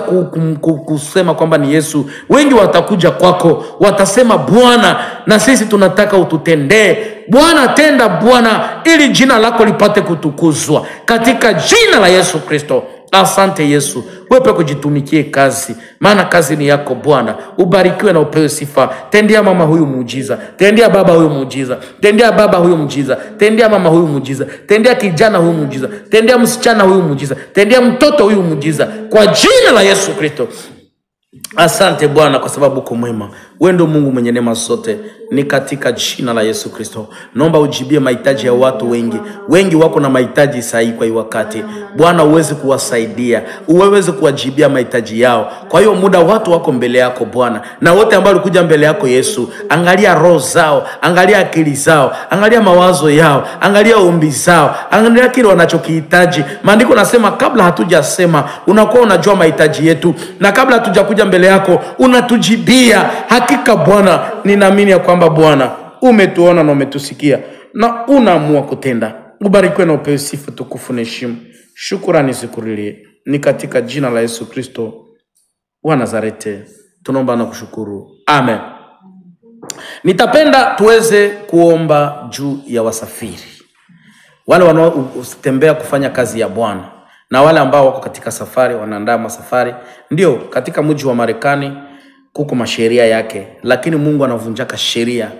kusema kwamba ni Yesu, wengi watakuja kwako, watasema Bwana, na sisi tunataka ututendee. Bwana, tenda Bwana, ili jina lako lipate kutukuzwa katika jina la Yesu Kristo. Asante Yesu, wewe kujitumikie kazi, maana kazi ni yako Bwana. Ubarikiwe na upewe sifa. Tendea mama huyu muujiza, tendea baba huyu muujiza, tendea baba huyu muujiza, tendea mama huyu muujiza, tendea kijana huyu muujiza, tendea msichana huyu muujiza, tendea mtoto huyu muujiza kwa jina la Yesu Kristo. Asante Bwana kwa sababu uko mwema. Wewe ndio Mungu mwenye neema zote. Ni katika jina la Yesu Kristo. Naomba ujibie mahitaji ya watu wengi. Wengi wako na mahitaji sahihi kwa hii wakati. Bwana, uweze kuwasaidia, uweze kuwajibia mahitaji yao. Kwa hiyo muda watu wako mbele yako Bwana, na wote ambao walikuja mbele yako Yesu, angalia roho zao, angalia akili zao, angalia mawazo yao, angalia ombi zao, angalia kile wanachokihitaji. Maandiko nasema kabla hatujasema unakuwa unajua mahitaji yetu, na kabla hatujakuja mbele yako unatujibia. Hakika Bwana, ninaamini ya kwamba Bwana umetuona na umetusikia na unaamua kutenda. Ubarikiwe na upewe sifa, tukufu na heshima. Shukrani zikurulie. Ni katika jina la Yesu Kristo wa Nazareti tunaomba na kushukuru. Amen. Nitapenda tuweze kuomba juu ya wasafiri, wale wanaotembea kufanya kazi ya Bwana na wale ambao wako katika safari, wanaandaa masafari. Ndio, katika mji wa Marekani kuko masheria yake, lakini Mungu anavunjaka sheria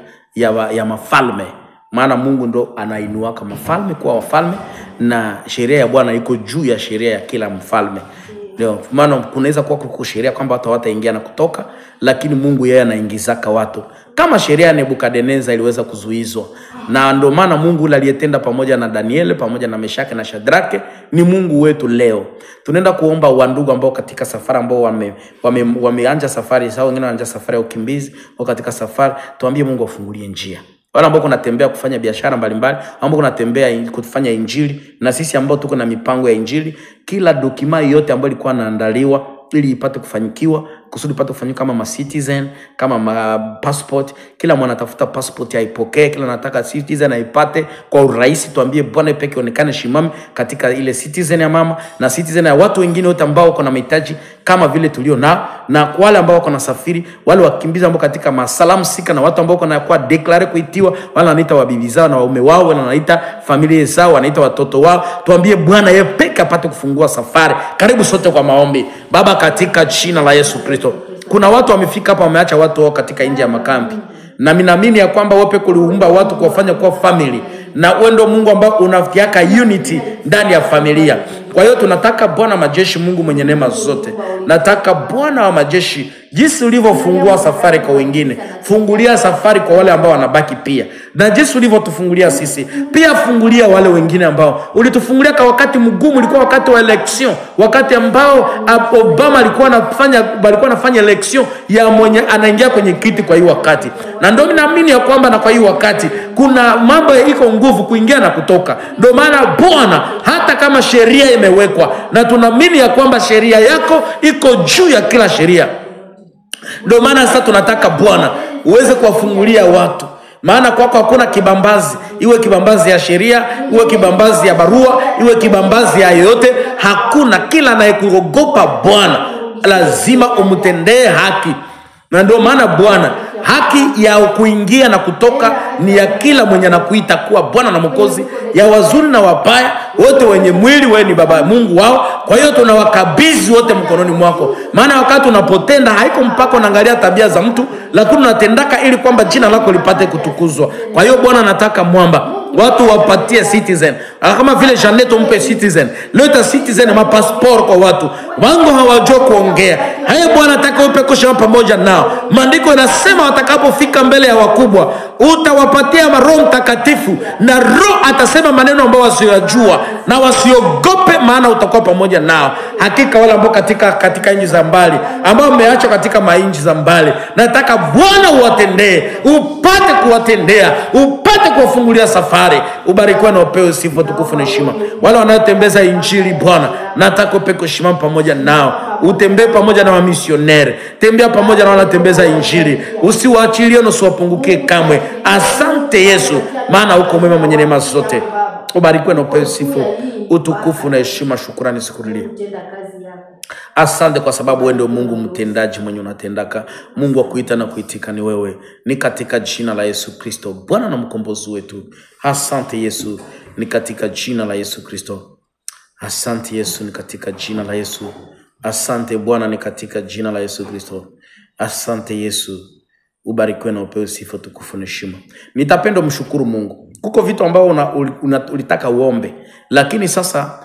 ya mafalme. Maana Mungu ndo anainuaka mafalme kuwa wafalme, na sheria ya Bwana iko juu ya sheria ya kila mfalme. Ndio maana kunaweza kuwa kuko sheria kwamba watu hawataingia na kutoka, lakini Mungu yeye anaingizaka watu. Kama sheria ya Nebukadneza iliweza kuzuizwa, na ndio maana Mungu yule aliyetenda pamoja na Daniel, pamoja na Meshaki na Shadrake ni Mungu wetu leo. Tunaenda kuomba wandugu ambao katika safari, ambao wameanza safari, sawa wengine wanaanza safari ya ukimbizi, wako katika safari, tuambie Mungu afungulie njia. Wale ambao kunatembea kufanya biashara mbalimbali, ambao kunatembea kufanya injili, na sisi ambao tuko na mipango ya injili, Kila document yote ambayo ilikuwa inaandaliwa ili ipate kufanyikiwa, kusudi ipate kufanyika kama ma citizen, kama ma passport, kila mwana atafuta passport aipokee, kila anataka citizen aipate kwa urahisi. Tuambie Bwana peke onekane shimami katika ile citizen ya mama na citizen ya watu wengine wote ambao wako na mahitaji kama vile tulio na kwa wale ambao wako na safiri, wale wakimbizi ambao katika masalamu sika, na watu ambao wako na kwa declare kuitiwa, wale wanaita wabibi zao na waume wao, wale wanaita familia zao, wanaita watoto wao. Tuambie Bwana yeye peke apate kufungua safari. Karibu sote kwa maombi. Baba, katika jina la Yesu Kristo, kuna watu wamefika hapa, wameacha watu wao katika nje ya makambi, na mimi naamini ya kwamba wewe peke uliumba watu kuwafanya kuwa family, na wewe ndio Mungu ambao unatiaka unity ndani ya familia. Kwa hiyo tunataka Bwana majeshi, Mungu mwenye neema zote, nataka Bwana wa majeshi, jinsi ulivyofungua safari kwa wengine, fungulia safari kwa wale ambao wanabaki pia. Na jinsi ulivyotufungulia sisi, pia fungulia wale wengine ambao ulitufungulia kwa wakati mgumu. Ulikuwa wakati wa election, wakati ambao Obama alikuwa anafanya election ya mwenye anaingia kwenye kiti kwa hiyo wakati. Na ndio mimi naamini ya kwamba na kwa hiyo wakati kuna mambo iko nguvu kuingia na kutoka. Ndio maana Bwana, hata kama sheria imewekwa, na tunaamini ya kwamba sheria yako iko juu ya kila sheria. Ndio maana sasa tunataka Bwana uweze kuwafungulia watu. Maana kwako hakuna kibambazi, iwe kibambazi ya sheria, iwe kibambazi ya barua, iwe kibambazi ya yoyote, hakuna. Kila anayekuogopa Bwana lazima umtendee haki. Na ndio maana Bwana, haki ya kuingia na kutoka ni ya kila mwenye anakuita kuwa Bwana na Mwokozi, ya wazuri na wabaya, wote wenye mwili, wewe ni Baba Mungu wao. Kwa hiyo tunawakabidhi wote mkononi mwako. Maana wakati unapotenda haiko mpaka unaangalia tabia za mtu, lakini unatendaka ili kwamba jina lako lipate kutukuzwa. Kwa hiyo Bwana, nataka mwamba watu wapatie citizen, kama vile Janet umpe citizen, leta citizen ma passport kwa watu wangu hawajua kuongea. Haya Bwana, nataka upe kushiriki pamoja nao. Maandiko yanasema watakapofika mbele ya wakubwa utawapatia Roho Mtakatifu, na Roho atasema maneno ambayo wasiyojua, na wasiogope, maana utakuwa pamoja nao. Hakika wale ambao katika nchi za mbali, ambao mmeachwa katika mainchi za mbali, nataka Bwana uwatendee, upate kuwatendea, upate kuwafungulia safari. Ubarikiwe na upewe sifa, tukufu na heshima. Wale wanaotembeza injili Bwana, nataka upe kushimama pamoja nao. Utembee pamoja na wamisioneri, tembea pamoja na wanatembeza injili, usiwaachilie na usiwapungukie kamwe. Asante Yesu, maana uko mwema, mwenye neema zote. Ubarikiwe na upewe sifa, utukufu na heshima, shukrani sikurulie. Asante kwa sababu wewe ndio Mungu mtendaji mwenye unatendaka. Mungu wa kuita na kuitika ni wewe. Ni katika jina la Yesu Kristo, Bwana na mkombozi wetu. Asante Yesu, ni katika jina la Yesu Kristo. Asante Yesu, ni katika jina la Yesu. Asante Bwana, ni katika jina la Yesu Kristo. Asante Yesu, ubarikiwe na upewe sifa, tukufu na heshima. Nitapenda mshukuru Mungu. Kuko vitu ambao ulitaka uombe, lakini sasa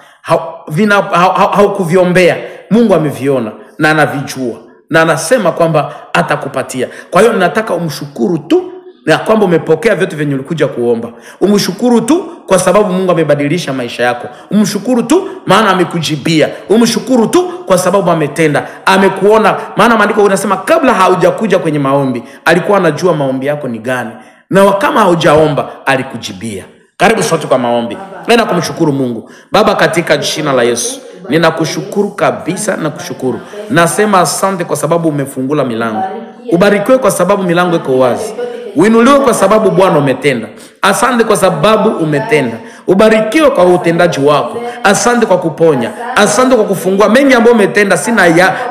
haukuviombea. Mungu ameviona na anavijua, na anasema kwamba atakupatia. Kwa hiyo nataka umshukuru tu na kwamba umepokea vyote vyenye ulikuja kuomba. Umshukuru tu kwa sababu Mungu amebadilisha maisha yako. Umshukuru tu maana amekujibia. Umshukuru tu kwa sababu ametenda, amekuona. Maana maandiko unasema kabla haujakuja kwenye maombi alikuwa anajua maombi yako ni gani, na kama haujaomba alikujibia. Karibu sote kwa maombi. Nenda kumshukuru Mungu. Baba, katika jina la Yesu, ninakushukuru kabisa na kushukuru. Nasema asante kwa sababu umefungula milango. Ubarikiwe kwa sababu milango iko wazi. Uinuliwe kwa sababu Bwana umetenda. Asante kwa sababu umetenda. Ubarikiwe kwa utendaji wako. Asante kwa kuponya. Asante kwa kufungua mengi ambayo umetenda.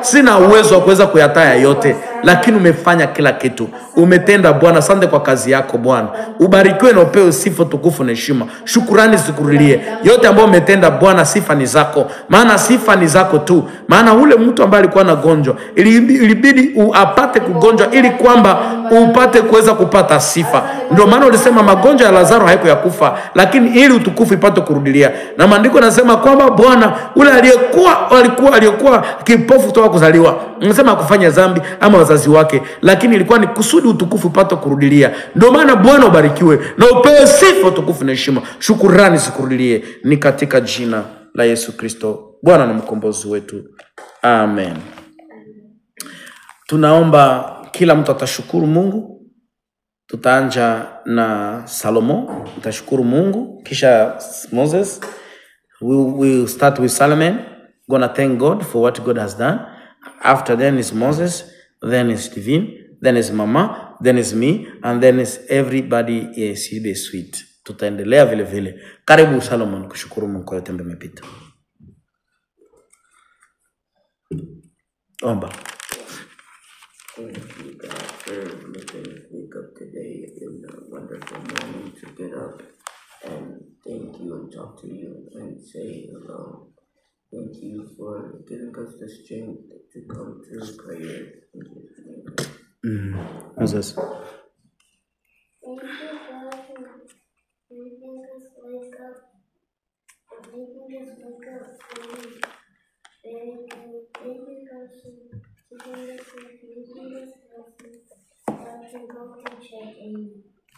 Sina uwezo wa kuweza kuyataya yote, lakini umefanya kila kitu. Umetenda Bwana. Asante kwa kazi yako Bwana. Ubarikiwe na upewe sifa, tukufu na heshima. Shukrani zikurulie. Yote ambayo umetenda Bwana, sifa ni zako. Maana sifa ni zako tu. Maana ule mtu ambaye alikuwa anagonjwa, ilibidi apate kugonjwa ili kwamba upate kuweza kupata sifa. Ndio maana ulisema magonjwa ya Lazaro haiko ya kufa, lakini ili utukufu ipate kurudilia. Na maandiko yanasema kwamba Bwana ule aliyekuwa kipofu toka kuzaliwa, nasema hakufanya dhambi ama wazazi wake, lakini ilikuwa ni kusudi utukufu upate kurudilia. Ndio maana Bwana ubarikiwe na upewe sifa, utukufu na heshima. Shukrani zikurudilie, ni katika jina la Yesu Kristo, Bwana na mkombozi wetu. Amen. Tunaomba kila mtu atashukuru Mungu. Tutaanja na Salomo, tutashukuru Mungu, kisha Moses. We will start with Solomon. Gonna thank God for what God has done. After then is Moses, then is Divine, then is Mama, then is me, and then is everybody. Yes, be sweet. Tutaendelea vile vile. Karibu Solomon kushukuru Mungu kwa yote ambayo amepita. Omba. Thank you, God, for making us wake up today in a wonderful morning to get up and thank you and talk to you and say hello. Thank you for giving us the strength to come through prayer. In Jesus' name. Moses. Thank you, God, for making us wake up, early. Very good. Thank you, God, for keeping us safe, making us healthy, that we can go to church. Amen.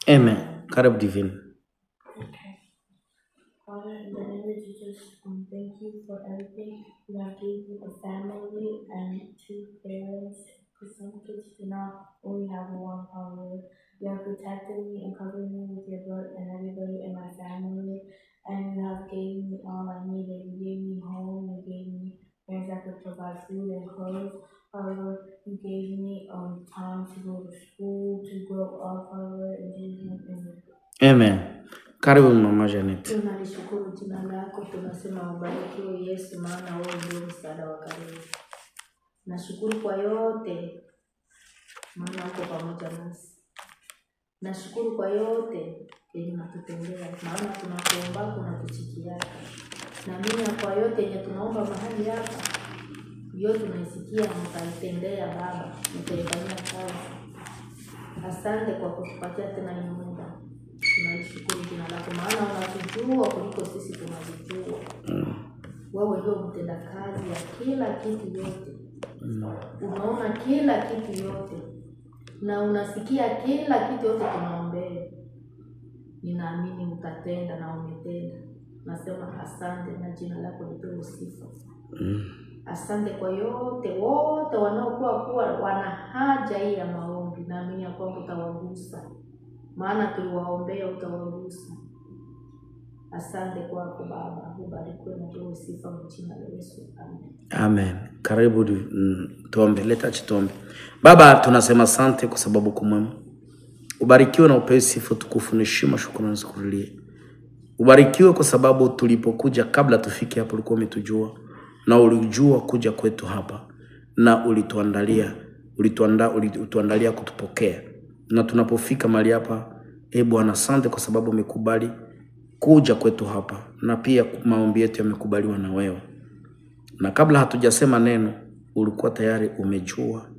Amen. Karibu Divine. Okay. Father, in the name of Jesus, thank you for everything. You have given me a family and two parents, because some kids do not only have one father. You have protected me and covered me with your blood and everybody in my family, and you have given me all I needed. You gave me home, you gave me parents that could provide food and clothes. However, you gave me time to go to school, to grow up, however, in Jesus' name, amen. Amen. Karibu Mama Janet. Tunalishukuru jina lako, tunasema ubarikiwe Yesu, maana wewe ndio msaada wa karibu. Nashukuru kwa yote, maana uko pamoja nasi. Nashukuru kwa yote yenye unatutendea, maana tunakuomba unatusikia. Na mimi kwa yote yenye tunaomba mahali hapa, yote tunaisikia na utaitendea Baba, utaifanyia kazi. Asante kwa kutupatia tena hii muda. Tunalishukuru jina lako, maana unatujua kuliko sisi tunajijua. Wewe ndio mtenda kazi ya kila kitu yote. Unaona kila kitu yote na unasikia kila kitu yote tunaombea. Ninaamini utatenda na umetenda. Nasema asante na jina lako lipewe sifa. Asante kwa yote, wote wanaokuwa kuwa wana haja hii ya maombi. Naamini ya kwamba utawagusa, maana tuliwaombea, utawagusa. Asante kwako Baba, ubarikiwe na upewe sifa kwa jina la Yesu. Amen. Amen. Karibu tuombe, leta tuombe. Baba, tunasema asante kwa sababu uko mwema. Ubarikiwe na upewe sifa, tukufu na heshima, shukrani zikurulie. Ubarikiwe kwa sababu tulipokuja kabla tufike hapo ulikuwa umetujua na ulijua kuja kwetu hapa na ulituandalia, ulituandalia kutupokea. Na tunapofika mahali hapa, Bwana, asante kwa sababu umekubali kuja kwetu hapa na pia maombi yetu yamekubaliwa na wewe. Na kabla hatujasema neno, ulikuwa tayari umejua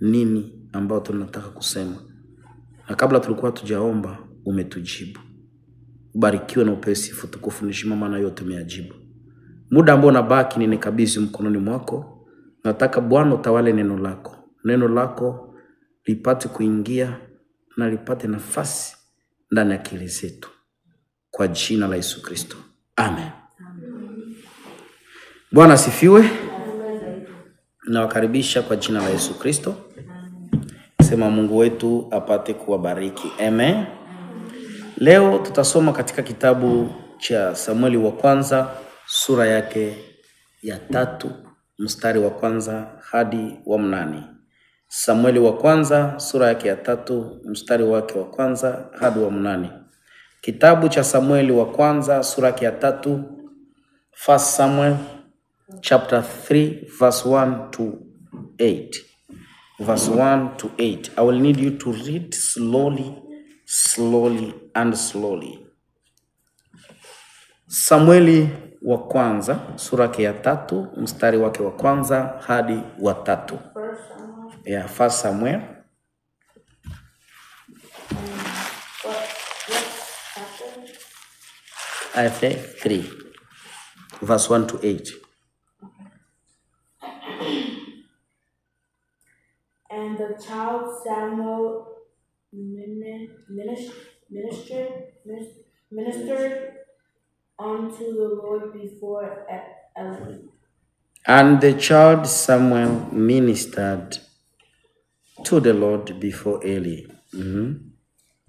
nini ambao tunataka kusema. Na kabla tulikuwa tujaomba, umetujibu. Ubarikiwe na upewe sifa, tukufu na heshima, maana yote umeyajibu. Muda ambao unabaki ninikabidhi mkononi mwako. Nataka Bwana utawale neno lako. Neno lako lipate kuingia na lipate nafasi ndani ya akili zetu. Kwa jina la Yesu Kristo. Amen. Bwana asifiwe. Nawakaribisha kwa jina la Yesu Kristo. Sema Mungu wetu apate kuwabariki. Amen. Leo tutasoma katika kitabu cha Samueli wa kwanza sura yake ya 3 mstari wa 1 hadi wa 8. Samueli wa kwanza sura yake ya 3 mstari wake wa 1 hadi wa 8. Kitabu cha Samueli wa kwanza sura yake ya 3, First Samuel chapter 3 verse 1 to 8. Verse 1 to 8. I will need you to read slowly, slowly and slowly. Samueli wa kwanza sura yake ya 3 mstari wake wa 1 hadi wa 3. Yeah, First Samuel. I say 3 verse 1 to 8. And the child Samuel ministered unto the Lord before Eli. And the child Samuel ministered to the Lord before Eli. Mm-hmm.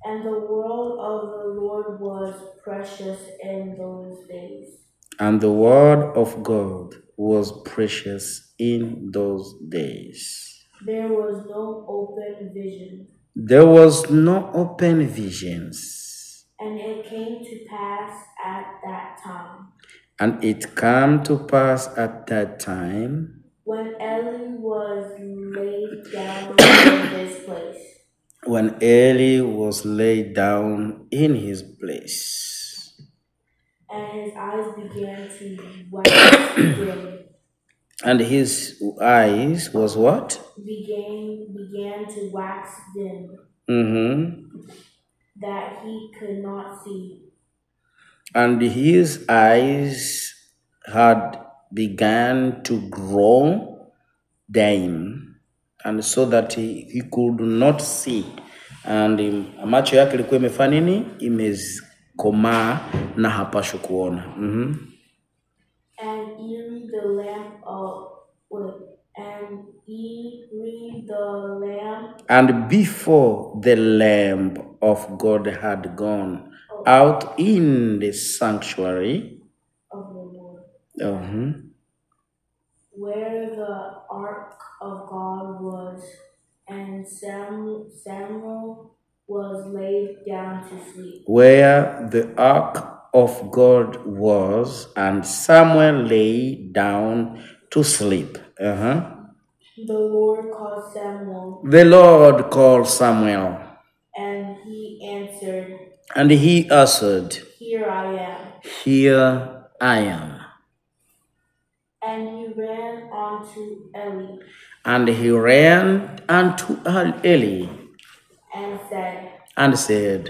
And the word of the Lord was precious in those days. And the word of God was precious in those days. There was no open vision. There was no open visions. And it came to pass at that time. And it came to pass at that time. When Eli was laid down in his place. When Eli was laid down in his place. And his eyes began to wax dim. And his eyes was what? Began to wax dim. Mm-hmm. That he could not see. And his eyes had began to grow dim, and so that he could not see. And macho yake ilikuwa imefanya nini? Imekomaa na hapashi kuona. Mm-hmm. And Eli the lamb And before the lamb of God had gone out in the sanctuary of the Lord, uh-huh, where the ark of God was, and Samuel was laid down to sleep. Where the ark of God was, and Samuel lay down to sleep. Uh-huh. The Lord called Samuel. The Lord called Samuel. And he answered. And he answered, Here I am. Here I am. And he ran unto Eli. And he ran unto Eli. And said. And said,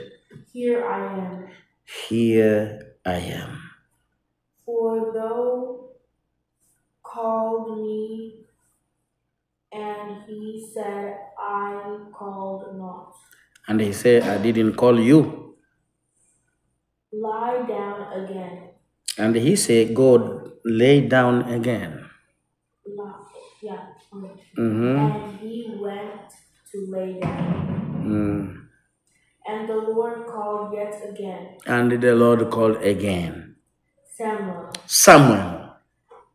Here I am. Here I am. For thou called me, and he said, I called not. And he said, I didn't call you. Lie down again. And he said, go lay down again. Yeah. Mm-hmm. And he went to lay down. Mm. And the Lord called yet again. And the Lord called again. Samuel. Samuel.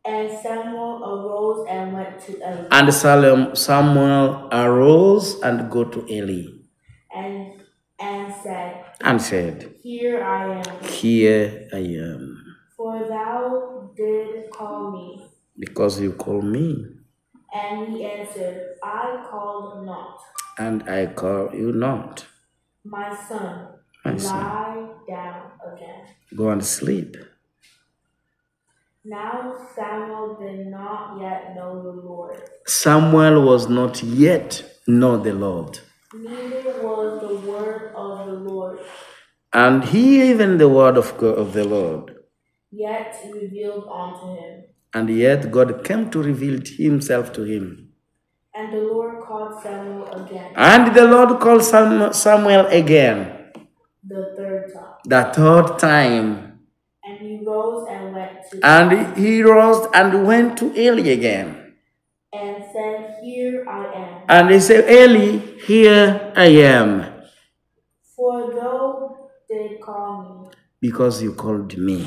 And Samuel arose and went to Eli. And Samuel arose and go to Eli. And said. And said, Here I am. Here I am. For thou did call me. Because you called me. And he answered, I called not. And I call you not. My son, My son, lie down again. Go and sleep. Now Samuel did not yet know the Lord. Samuel was not yet know the Lord. Neither was the word of the Lord. And he even the word of God, of the Lord. Yet revealed unto him. And yet God came to reveal himself to him. And the Lord called Samuel again. And the Lord called Samuel again. The third time. The third time. And he rose and went to And he rose and went to Eli again. And said, Here I am. And he said, Eli, here I am. For thou did call me. Because you called me.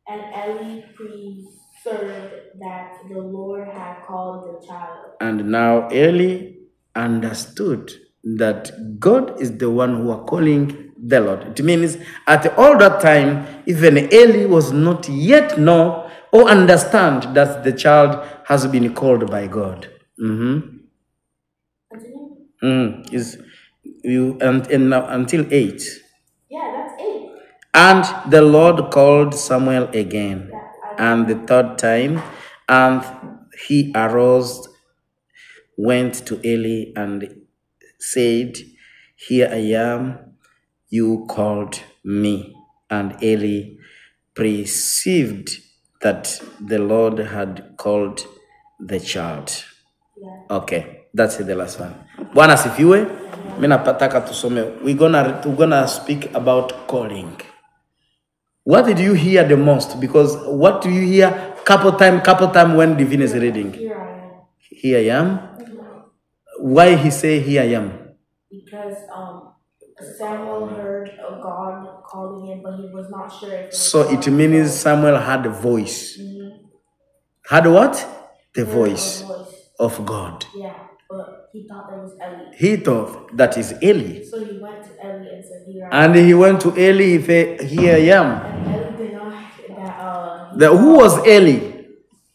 And Eli perceived that the Lord had called the child. And now Eli understood that God is the one who are calling the Lord. It means at all that time, even Eli was not yet know or understand that the child has been called by God. Mm-hmm. Mm, is you and now until 8. Yeah, that's 8. And the Lord called Samuel again, and the third time, and he arose, went to Eli, and said, Here I am, you called me. And Eli perceived that the Lord had called the child. Yeah. Okay, that's the last one. Bwana asifiwe. Mimi napataka tusome. We're gonna speak about calling. What did you hear the most? Because what do you hear couple time when Divine is reading? Here I am. Here I am. Why he say here I am? Because Samuel heard of God calling him, but he was not sure if it was So God. It means Samuel had a voice. Mm-hmm. Heard what? The voice of God. Yeah, but he thought that was Eli. He thought that is Eli. So he went to Eli and said, "Here I am." And he went to Eli, he said, "Here I am." And Eli denied that. Who was Eli?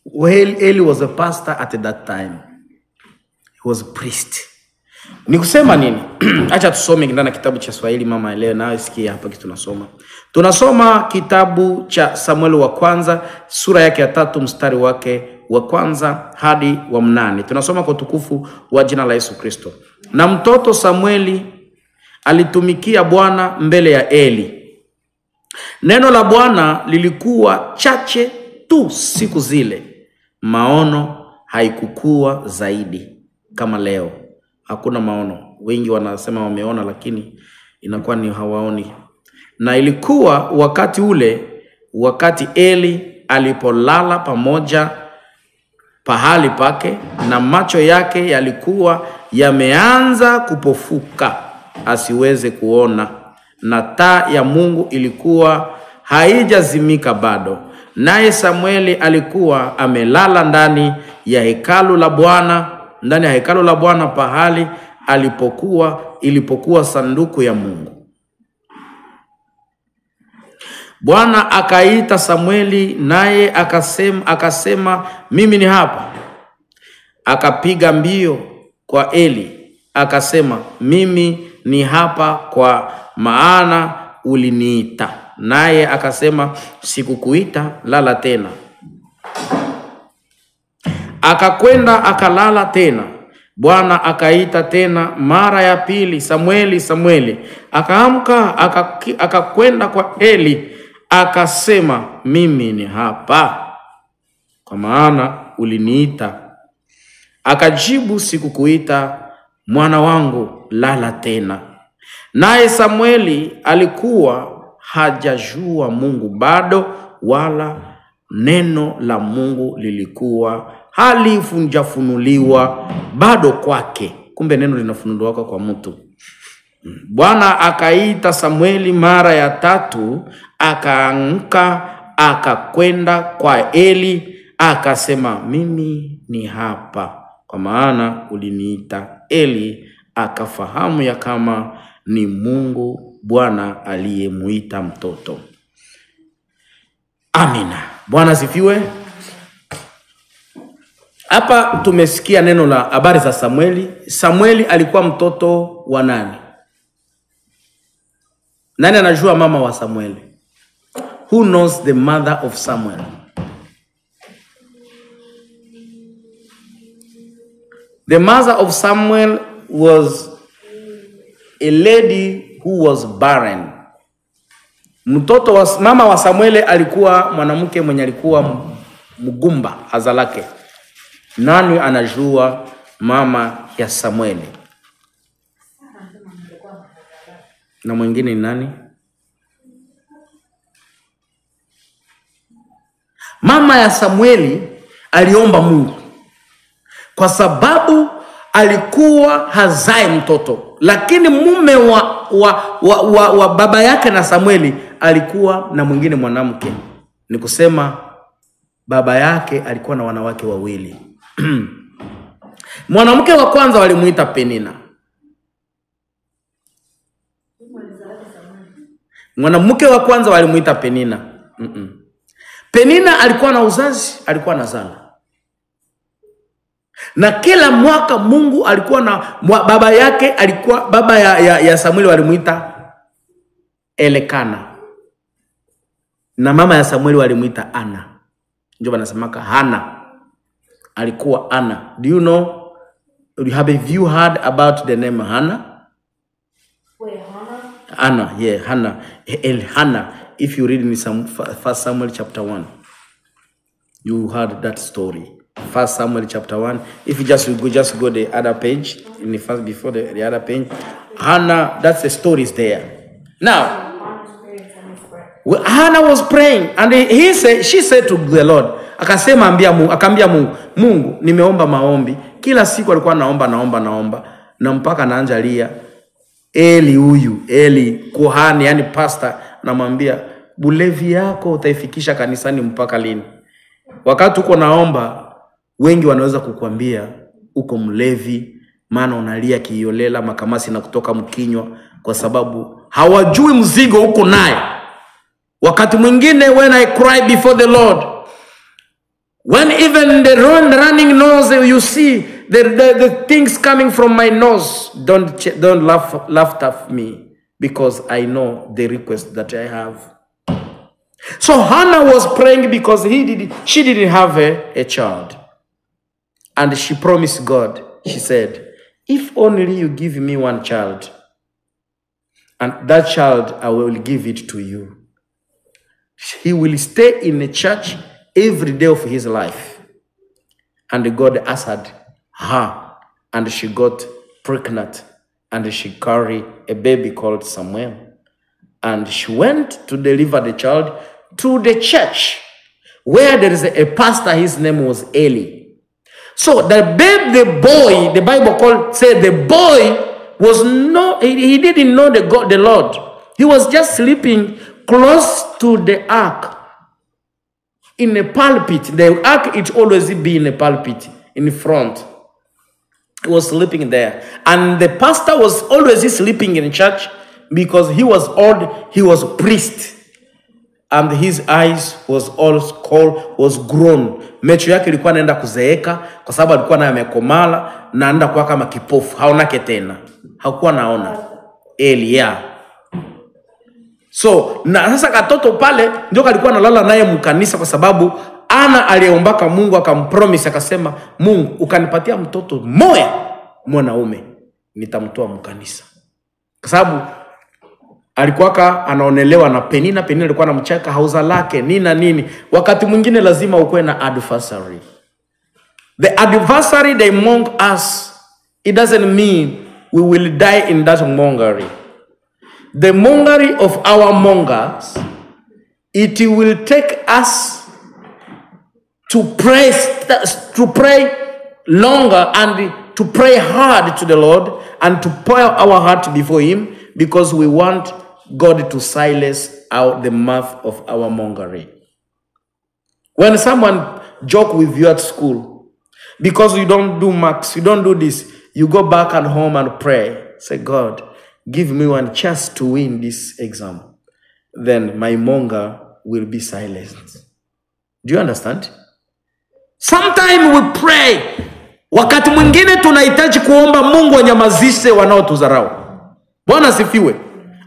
Well, Eli was a pastor at that time. He was a priest. Ni kusema nini? Acha tusome ndani ya kitabu cha Swahili, mama elewe nawe sikia hapa kitu tunasoma. Tunasoma kitabu cha Samueli wa kwanza sura yake ya 3 mstari wake wa kwanza hadi wa 8. Tunasoma kwa utukufu wa jina la Yesu Kristo. Na mtoto Samueli alitumikia Bwana mbele ya Eli. Neno la Bwana lilikuwa chache tu siku zile. Maono haikukua zaidi kama leo. Hakuna maono. Wengi wanasema wameona lakini inakuwa ni hawaoni. Na ilikuwa wakati ule, wakati Eli alipolala pamoja pahali pake, na macho yake yalikuwa yameanza kupofuka asiweze kuona, na taa ya Mungu ilikuwa haijazimika bado. Naye Samueli alikuwa amelala ndani ya hekalu la Bwana, ndani ya hekalu la Bwana pahali alipokuwa ilipokuwa sanduku ya Mungu. Bwana akaita Samueli, naye akasema, mimi ni hapa. Akapiga mbio kwa Eli, akasema, mimi ni hapa kwa maana uliniita. Naye akasema, sikukuita, lala tena. Akakwenda akalala tena. Bwana akaita tena mara ya pili, Samueli, Samueli. Akaamka akakwenda kwa Eli, akasema, mimi ni hapa kwa maana uliniita. Akajibu, sikukuita mwana wangu, lala tena. Naye Samueli alikuwa hajajua Mungu bado, wala neno la Mungu lilikuwa halijafunuliwa bado kwake. Kumbe neno linafunuliwa kwa mtu. Bwana akaita Samueli mara ya tatu, akaamka akakwenda kwa Eli, akasema, mimi ni hapa kwa maana uliniita. Eli akafahamu ya kama ni Mungu Bwana aliyemuita mtoto. Amina. Bwana asifiwe. Hapa tumesikia neno la habari za Samueli. Samueli alikuwa mtoto wa nani? Nani anajua mama wa Samueli? Who knows the mother of Samuel? The mother of Samuel was a lady who was barren. Mtoto wa mama wa Samueli alikuwa mwanamke mwenye alikuwa mgumba azalake. Nani anajua mama ya Samueli? Na mwingine ni nani? Mama ya Samueli aliomba Mungu kwa sababu alikuwa hazai mtoto, lakini mume wa baba yake na Samueli alikuwa na mwingine mwanamke. Ni kusema baba yake alikuwa na wanawake wawili. Mwanamke wa kwanza walimuita Penina. Mwanamke wa kwanza walimuita Penina. Penina alikuwa na uzazi, alikuwa na zala. Na kila mwaka Mungu alikuwa na baba yake alikuwa baba ya Samueli walimuita Elekana. Na mama ya Samueli walimuita Ana. Ndio wanasemaka Hana. Alikuwa Ana. Do you know, have you heard about the name Hannah? Wait, Hannah? Anna, yeah, Hannah. El Hannah. If you read in some 1 Samuel chapter 1, you heard that story. 1 Samuel chapter 1. If you just go the other page, in the first before the other page, Hannah, that's the story is there. Now, Hannah was praying, and he said, she said to the Lord, akasema akaambia Mungu, Mungu, nimeomba maombi. Kila siku alikuwa naomba na mpaka anaanza lia. Eli huyu, Eli kuhani, yani pastor, namwambia bulevi yako utaifikisha kanisani mpaka lini? Wakati uko naomba, wengi wanaweza kukwambia uko mlevi, maana unalia kiolela, makamasi na kutoka mkinywa, kwa sababu hawajui mzigo uko naye. Wakati mwingine, when I cry before the Lord, when even the running nose, you see the things coming from my nose, don't laugh at me, because I know the request that I have. So Hannah was praying because she didn't have a child. And she promised God, she said, if only you give me one child, and that child I will give it to you. He will stay in the church every day of his life. And God answered her, and she got pregnant, and she carried a baby called Samuel. And she went to deliver the child to the church, where there is a pastor, his name was Eli. So the babe, the boy, the Bible said the boy was no, he didn't know the God, the Lord. He was just sleeping close to the ark in a pulpit. The ark, it always be in a pulpit in front. He was sleeping there. And the pastor was always sleeping in church because he was old, he was a priest. And his eyes was all cold, was grown. Macho yake ilikuwa inaenda kuzeeka kwa sababu alikuwa naye amekomala na anaenda kuwa kama kipofu, haonake tena. Hakuwa naona. Elia. So, na sasa katoto pale ndio kalikuwa analala naye mkanisa kwa sababu Ana aliombaka Mungu akampromise akasema, Mungu ukanipatia mtoto moya mwanaume nitamtoa mkanisa. Kwa sababu alikuwa anaonelewa na Penina, Penina alikuwa anamcheka hauza lake nina nini. Wakati mwingine lazima ukuwe na adversary. The adversary they mock us, it doesn't mean we will die in that mockery. The mockery of our mongers, it will take us to pray longer and to pray hard to the Lord and to pour our heart before him, because we want God to silence out the mouth of our mockery. When someone joke with you at school, because you don't do marks, you don't do this, you go back at home and pray. Say, God, give me one chance to win this exam. Then my monger will be silenced. Do you understand? Sometimes we pray. Wakati mwingine tunahitaji kuomba Mungu anyamazishe wanaotudharau. Bwana asifiwe.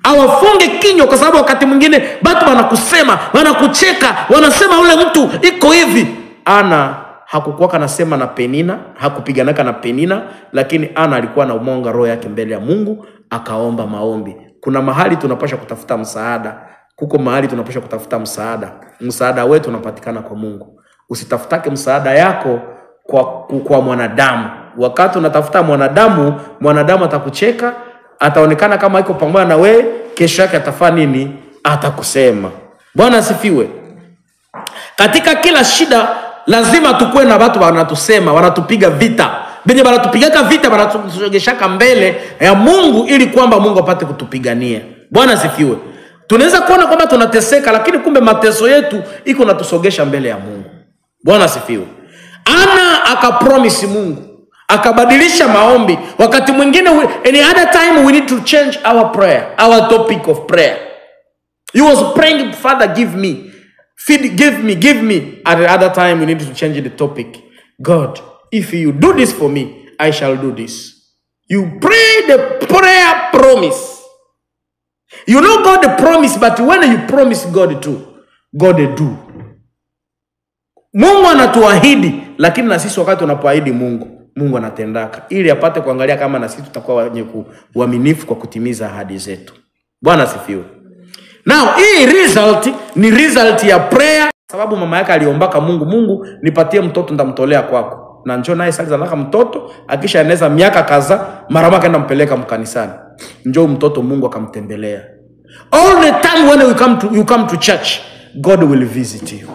Awafunge kinywa, kwa sababu wakati mwingine watu wanakusema, wanakucheka, wanasema ule mtu iko hivi. Ana hakukuwa anasema na Penina, hakupiganaka na Penina, lakini Ana alikuwa na umonga roho yake mbele ya Mungu, akaomba maombi. Kuna mahali tunapaswa kutafuta msaada. Kuko mahali tunapaswa kutafuta msaada. Msaada wetu unapatikana kwa Mungu. Usitafutake msaada yako kwa mwanadamu. Wakati unatafuta mwanadamu, mwanadamu atakucheka, ataonekana kama iko pamoja na wewe, kesho yake atafanya nini? Atakusema. Bwana asifiwe. Katika kila shida lazima tukue na watu wanatusema, wanatupiga vita. Benye wanatupigaka vita, wanatusogeshaka mbele ya Mungu ili kwamba Mungu apate kutupigania. Bwana asifiwe. Tunaweza kuona kwamba tunateseka, lakini kumbe mateso yetu iko natusogesha mbele ya Mungu. Bwana asifiwe. Ana akapromise Mungu, akabadilisha maombi. Wakati mwingine, any other time we need to change our prayer, our topic of prayer. He was praying, Father, give me, feed, give me, give me. At the other time we need to change the topic. God, if you do this for me, I shall do this. You pray the prayer promise. You know God the promise, but when you promise God too, God do. Mungu anatuahidi, lakini na sisi wakati tunapoahidi Mungu, Mungu anatendaka ili apate kuangalia kama na sisi tutakuwa wenye uaminifu kwa kutimiza ahadi zetu. Bwana asifiwe. Now, hii result ni result ya prayer, sababu mama yake aliombaka Mungu, Mungu nipatie mtoto nitamtolea kwako. Na njoo naye sasa anaka mtoto, akishaeneza miaka kadhaa, mara moja akaenda mpeleka mkanisani. Njoo mtoto Mungu akamtembelea. All the time when you come to church, God will visit you.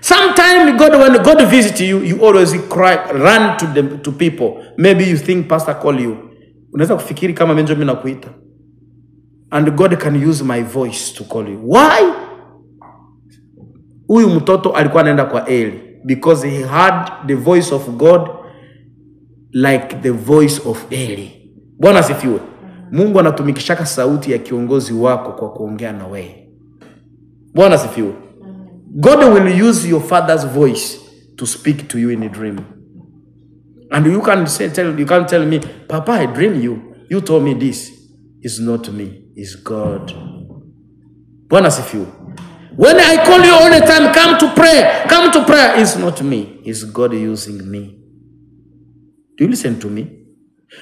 Sometimes God, when God visits you, you always cry, run to them, to people. Maybe you think pastor call you. Unaweza kufikiri kama mimi ndio nakuita. And God can use my voice to call you. Why? Huyu mtoto alikuwa anaenda kwa Eli because he had the voice of God like the voice of Eli. Bwana asifiwe. Mungu anatumikishaka sauti ya kiongozi wako kwa kuongea na wewe. Bwana asifiwe. God will use your father's voice to speak to you in a dream. And you can say, you can't tell me, Papa, I dream you. You told me this. It's not me. It's God. Bwana asifiwe. When I call you all the time, come to prayer. Come to prayer. It's not me. It's God using me. Do you listen to me?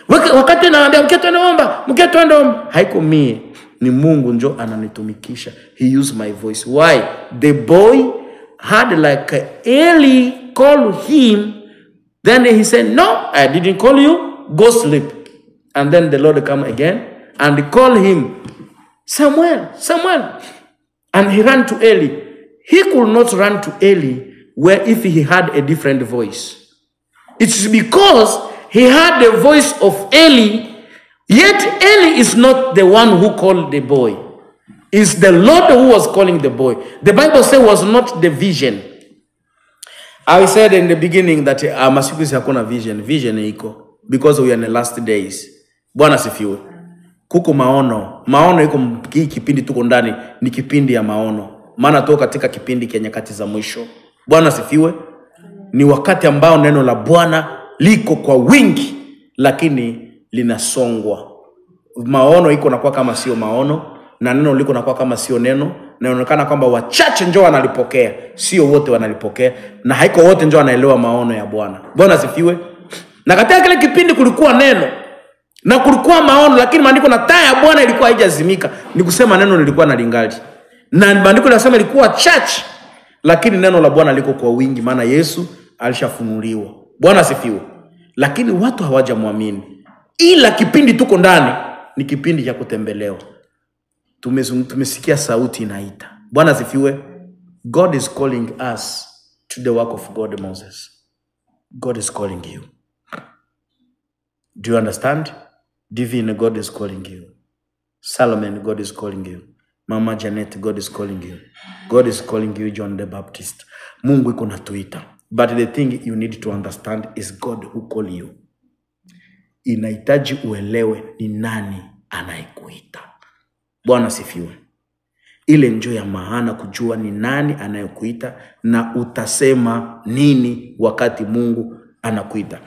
Wakati naambia mke twende omba, mke twende omba, haiko mie, ni Mungu njo ananitumikisha. He used my voice. Why? The boy had like Eli call him. Then he said, no, I didn't call you. Go sleep. And then the Lord come again and call him, Samuel, Samuel. And he ran to Eli. He could not run to Eli where if he had a different voice. It's because he had the voice of Eli, yet Eli is not the one who called the boy. It's the Lord who was calling the boy. The Bible says was not the vision. I said in the beginning that masiku hizi hakuna vision. Vision iko because we are in the last days. Bwana asifiwe. Kuko maono. Maono iko kipindi tuko ndani ni kipindi ya maono. Maana tuko katika kipindi kia nyakati za mwisho. Bwana asifiwe. Ni wakati ambao neno la Bwana liko kwa wingi lakini linasongwa. Maono iko nakuwa kama sio maono na neno liko nakuwa kama sio neno. Na inaonekana kwamba wachache njoo wanalipokea, sio wote wanalipokea, na haiko wote njoo wanaelewa maono ya Bwana. Bwana asifiwe. Na katika kile kipindi kulikuwa neno na kulikuwa maono, lakini maandiko na taa ya Bwana ilikuwa haijazimika. Ni kusema neno lilikuwa na lingali. Na maandiko yanasema ilikuwa chache, lakini neno la Bwana liko kwa wingi, maana Yesu alishafunuliwa. Bwana asifiwe. Lakini watu hawajamwamini. Ila kipindi tuko ndani ni kipindi cha kutembelewa. Tumesikia sauti inaita. Bwana asifiwe. God is calling us to the work of God, Moses. God is calling you. Do you understand? Divine, God is calling you. Solomon, God is calling you. Mama Janet, God is calling you. God is calling you, John the Baptist. Mungu iko natuita. But the thing you need to understand is God who call you. Inahitaji uelewe ni nani anayekuita. Bwana sifiwe. Ile njo ya maana kujua ni nani anayekuita na utasema nini wakati Mungu anakuita.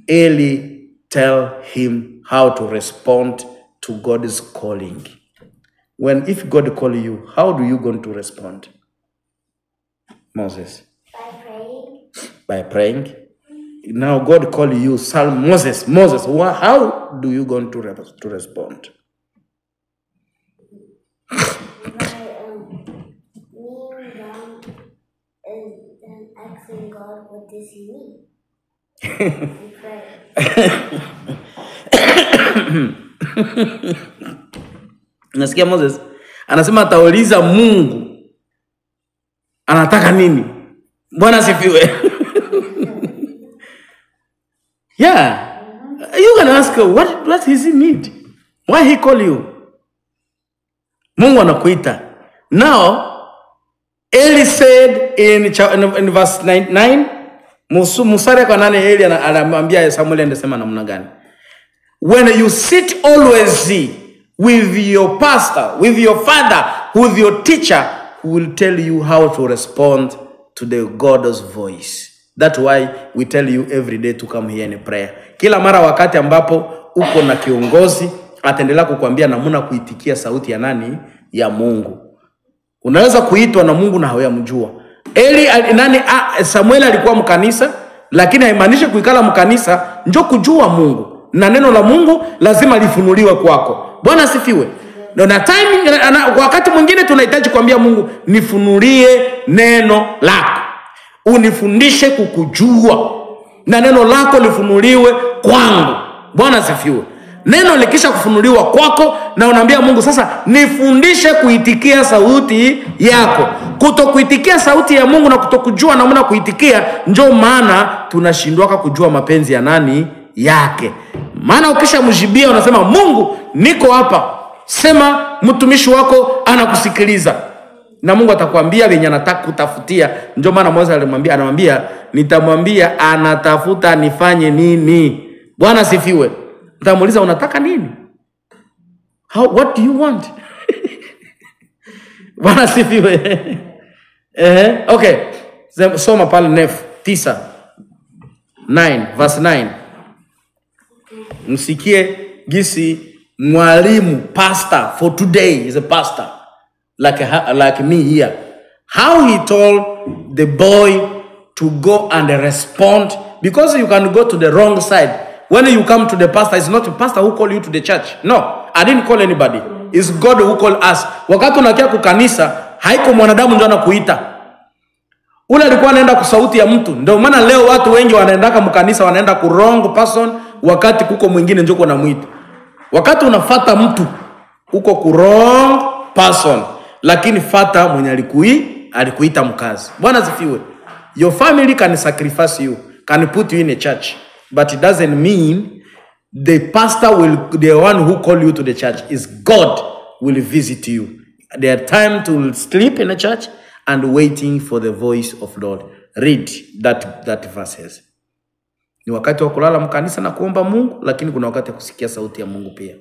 Eli tell him how to respond to God's calling. When if God call you, how do you going to respond? Moses. By praying. By praying. Now God call you, Moses, Moses. How do you going to respond? By kneeling down and then asking God, what does he need? And pray. Nasikia Moses anasema atauliza Mungu anataka nini. Bwana asifiwe. Yeah. You can ask what does he need? Why he call you? Mungu anakuita. Now Eli said in verse 9, Musare kwa nane Eli anamwambia Samuel ende sema namna gani? When you sit always with your pastor, with your father, with your teacher, who will tell you how to respond to the God's voice. That's why we tell you every day to come here in prayer. Kila mara wakati ambapo uko na kiongozi, ataendelea kukuambia namna kuitikia sauti ya nani? Ya Mungu. Unaweza kuitwa na Mungu na hawayamjua. Eli nani Samuel alikuwa mkanisa, lakini haimaanishi kuikala mkanisa njo kujua Mungu. Na neno la Mungu lazima lifunuliwe kwako. Bwana asifiwe. Na time wakati mwingine tunahitaji kuambia Mungu, nifunulie neno lako. Unifundishe kukujua. Na neno lako lifunuliwe kwangu. Bwana asifiwe. Neno likisha kufunuliwa kwako na unaambia Mungu sasa nifundishe kuitikia sauti yako. Kutokuitikia sauti ya Mungu na kutokujua namna kuitikia, njo maana tunashindwaka kujua mapenzi ya nani yake. Maana ukishamjibia unasema Mungu niko hapa, sema mtumishi wako anakusikiliza. Na Mungu atakwambia venye anataka kutafutia. Ndio maana Mose alimwambia, anamwambia nitamwambia anatafuta nifanye nini. Bwana sifiwe. Nitamuuliza unataka nini? How, what do you want? Bwana sifiwe. Okay. Soma pale Nef 9 9 verse 9. Msikie gisi mwalimu pastor for today is a pastor like me here. How he told the boy to go and respond, because you can go to the wrong side. When you come to the pastor, it's not the pastor who call you to the church. No, I didn't call anybody. It's God who called us. Wakati unakia kukanisa, haiko mwanadamu ndio anakuita. Ule alikuwa anaenda kwa sauti ya mtu. Ndio maana leo watu wengi wanaendaka mkanisa, wanaenda ku wrong person, wakati kuko mwingine ndio uko namuita. Wakati unafata mtu, uko ku wrong person, lakini fata mwenye alikuita mkazi. Bwana asifiwe. Your family can sacrifice you, can put you in a church, but it doesn't mean the pastor will, the one who call you to the church is God will visit you. There are time to sleep in the church and waiting for the voice of Lord. Read that verses. Ni wakati wa kulala mkanisa na kuomba Mungu, lakini kuna wakati wa kusikia sauti ya Mungu pia.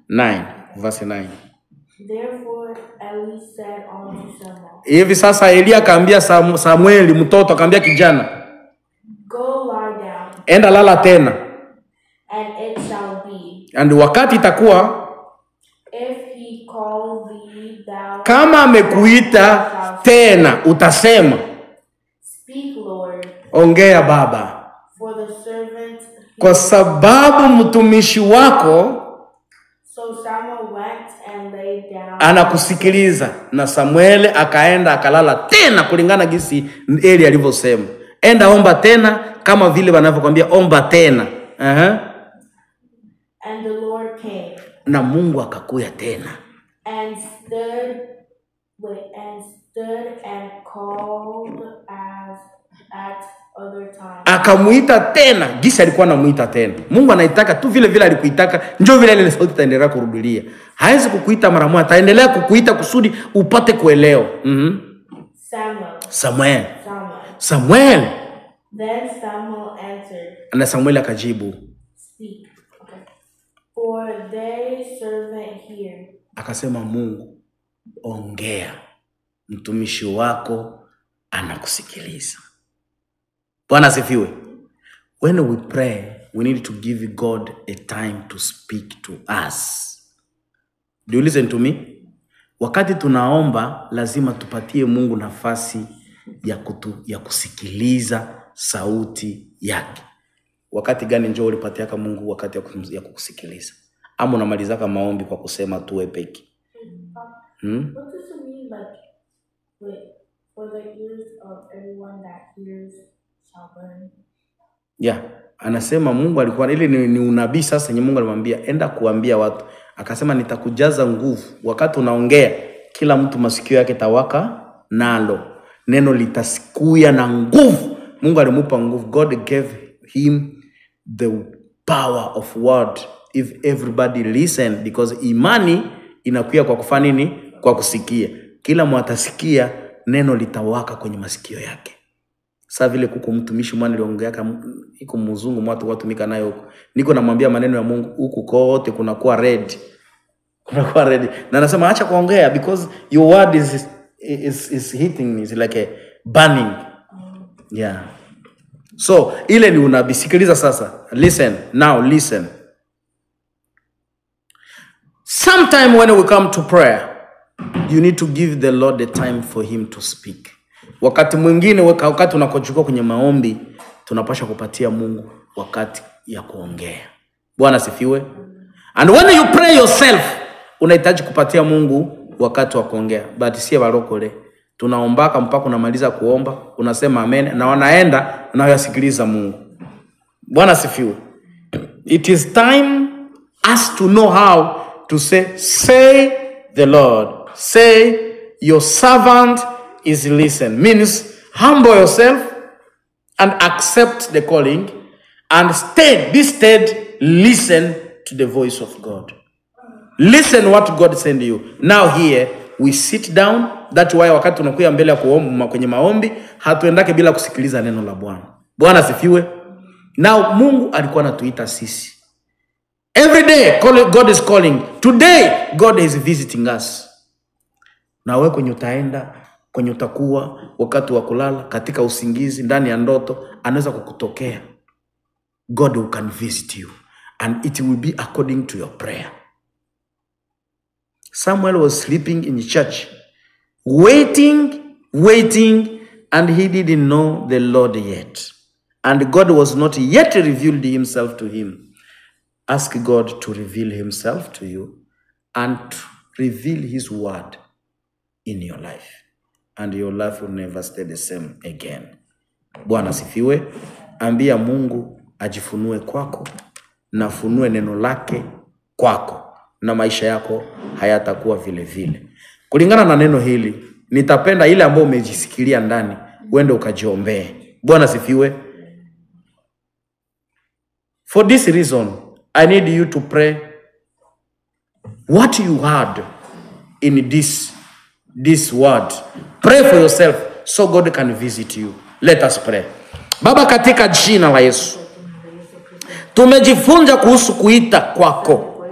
9 verse 9. Therefore Eli said unto Samuel. Hivi sasa Eli akaambia Samueli mtoto, akaambia kijana, go lie down. Enda lala tena. And it shall be. And wakati itakuwa, if he call thee, thou kama amekuita tena utasema, speak Lord, ongea Baba, for the servant, kwa sababu mtumishi wako So Samuel went and lay down. Anakusikiliza. Na Samuel akaenda akalala tena kulingana gisi Eli alivyosema. Enda omba tena kama vile wanavyokuambia omba tena. And the Lord came. Na Mungu akakuya tena. And stood and called as at other times. Akamuita tena gisi alikuwa anamuita tena. Mungu anaitaka tu vile vile alikuitaka, njoo vile ile sauti itaendelea kurudilia. Hawezi kukuita mara moja, ataendelea kukuita kusudi upate kuelewa. Samuel. Samuel. Then Samuel answered. Na Samuel akajibu. Speak. Okay. For thy servant hear. Akasema Mungu, ongea, mtumishi wako anakusikiliza. Bwana asifiwe. When we pray, we need to give God a time to speak to us. Do you listen to me? Wakati tunaomba, lazima tupatie Mungu nafasi ya kusikiliza sauti yake. Wakati gani njoo ulipatiaka Mungu wakati ya kukusikiliza? Ama unamalizaka maombi kwa kusema tuwe peke? What does it mean, like, wait, for the ears of everyone that hears shall burn? Yeah, anasema Mungu alikuwa, ile ni unabii sasa yenye Mungu alimwambia enda kuambia watu. Akasema nitakujaza nguvu. Wakati unaongea kila mtu masikio yake tawaka nalo. Neno litasikuya na nguvu. Mungu alimupa nguvu. God gave him the power of word. If everybody listen, because imani inakuja kwa kufanya nini? Kwa kusikia. Kila mwatasikia neno litawaka kwenye masikio yake. Sasa vile kuko mtumishi mwana aliongea kama iko mzungu mwatu watumika naye huko. Niko namwambia maneno ya Mungu huku kote kunakuwa red. Kunakuwa red. Na anasema acha kuongea because your word is hitting me, is like a burning. Yeah. So ile ni unabii. Sikiliza sasa. Listen now, listen. Sometime when we come to prayer, you need to give the Lord the time for him to speak. Wakati mwingine, wakati unakochukua kwenye maombi, tunapasha kupatia Mungu wakati ya kuongea. Bwana sifiwe. And when you pray yourself, unahitaji kupatia Mungu wakati wa kuongea. But si walokole, tunaombaka mpaka unamaliza kuomba, unasema amen na wanaenda na wasikiliza Mungu. Bwana sifiwe. It is time us to know how to say, say the Lord, say your servant is listen. Means humble yourself and accept the calling and stay, be steady, listen to the voice of God. Listen what God send you. Now here we sit down. That's why wakati tunakuja mbele ya kuomba kwenye maombi, hatuendake bila kusikiliza neno la Bwana. Bwana asifiwe. Now Mungu alikuwa anatuita sisi. Every day God is calling. Today God is visiting us. Na wewe kwenye utaenda, kwenye utakuwa, wakati wa kulala, katika usingizi, ndani ya ndoto, anaweza kukutokea. God who can visit you, and it will be according to your prayer. Samuel was sleeping in the church, waiting, waiting, and he didn't know the Lord yet. And God was not yet revealed himself to him. Ask God to reveal himself to you and to reveal his word in your life. And your life will never stay the same again. Bwana sifiwe. Ambia Mungu ajifunue kwako na afunue neno lake kwako, na maisha yako hayatakuwa vile vile. Kulingana na neno hili, nitapenda ile ambayo umejisikilia ndani, uende ukajiombee. Bwana sifiwe. For this reason, I need you to pray what you heard in this word. Pray for yourself so God can visit you. Let us pray. Baba, katika jina la Yesu, tumejifunza kuhusu kuita kwako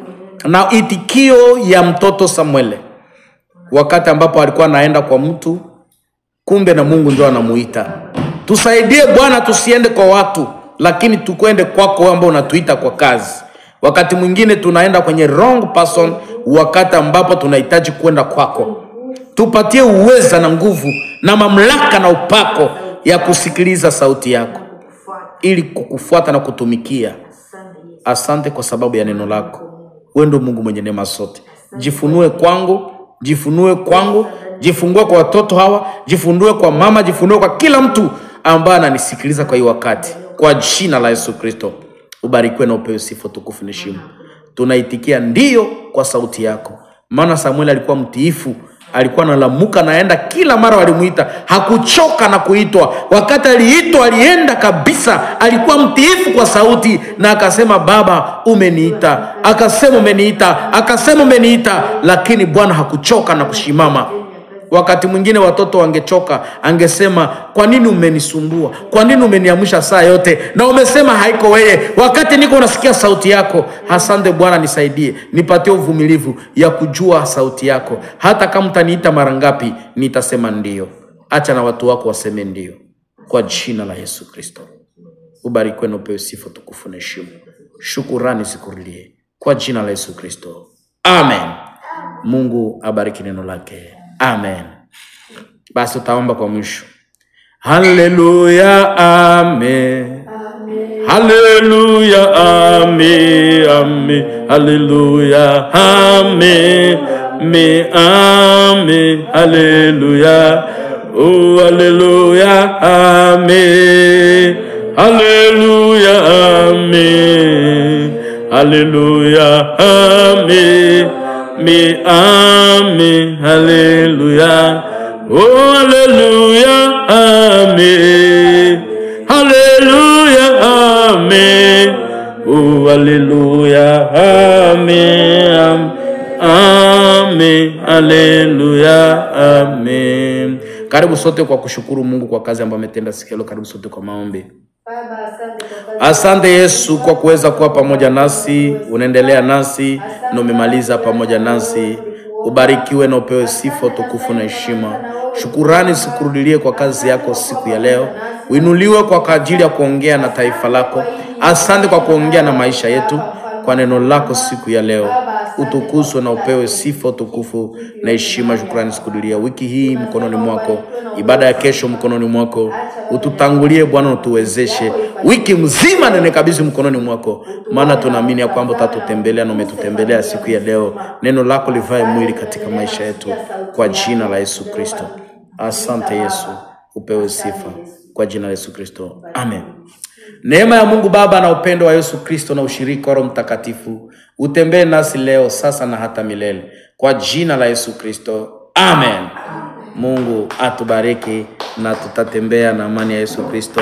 na itikio ya mtoto Samuel wakati ambapo alikuwa anaenda kwa mtu, kumbe na Mungu ndio anamuita. Tusaidie Bwana, tusiende kwa watu, lakini tukwende kwako ambao unatuita kwa kazi. Wakati mwingine tunaenda kwenye wrong person, wakati ambapo tunahitaji kwenda kwako. Tupatie uweza na nguvu na mamlaka na upako ya kusikiliza sauti yako ili kukufuata na kutumikia. Asante kwa sababu ya neno lako. Wewe ndio Mungu mwenye neema zote. Jifunue kwangu, jifunue kwangu, jifungue kwa watoto hawa, jifunue kwa mama, jifunue kwa kila mtu ambaye ananisikiliza kwa hii wakati. Kwa jina la Yesu Kristo, ubarikiwe na upewe sifa, tukufu na heshima. Tunaitikia ndiyo kwa sauti yako. Maana Samuel alikuwa mtiifu, alikuwa analamuka naenda kila mara walimuita, hakuchoka na kuitwa. Wakati aliitwa alienda kabisa, alikuwa mtiifu kwa sauti na akasema, Baba umeniita, akasema umeniita, akasema umeniita, lakini Bwana hakuchoka na kushimama. Wakati mwingine watoto wangechoka, angesema, kwa nini umenisumbua? Kwa nini umeniamsha saa yote? Na umesema haiko wewe, wakati niko nasikia sauti yako. Asante Bwana, nisaidie, nipatie uvumilivu ya kujua sauti yako. Hata kama utaniita mara ngapi, nitasema ndio. Acha na watu wako waseme ndio. Kwa jina la Yesu Kristo, ubarikiwe na upewe sifa, tukufu na heshima. Shukurani zikurulie kwa jina la Yesu Kristo. Amen. Mungu abariki neno lake. Amen. Basi utaomba kwa mwisho. Hallelujah, amen. Hallelujah, amen, amen. Hallelujah, amen, amen, amen. Hallelujah, oh hallelujah, amen. Hallelujah, amen. Hallelujah, amen. Me, amen, hallelujah, oh hallelujah, amen, hallelujah, amen, oh hallelujah, amen, amen, hallelujah, amen. Karibu sote kwa kushukuru Mungu kwa kazi ambayo ametenda siku ya leo. Karibu sote kwa maombi. Asante Yesu kwa kuweza kuwa pamoja nasi, unaendelea nasi na umemaliza pamoja nasi. Ubarikiwe na upewe sifa, tukufu na heshima. Shukurani sikurudilie kwa kazi yako siku ya leo. Uinuliwe kwa ajili ya kuongea na taifa lako. Asante kwa kuongea na maisha yetu kwa neno lako siku ya leo. Utukuzwe na upewe sifa, tukufu na heshima. Shukrani sikurudilie wiki hii mkononi mwako, ibada ya kesho mkononi mwako. Ututangulie Bwana, utuwezeshe wiki mzima, na nikabidhi mkononi mwako, maana tunaamini ya kwamba utatutembelea na umetutembelea siku ya leo. Neno lako livae mwili katika maisha yetu kwa jina la Yesu Kristo. Asante Yesu, upewe sifa kwa jina la Yesu Kristo. Amen. Neema ya Mungu Baba na upendo wa Yesu Kristo na ushirika wa Roho Mtakatifu utembee nasi leo, sasa na hata milele, kwa jina la Yesu Kristo. Amen. Mungu atubariki na tutatembea na amani ya Yesu Kristo.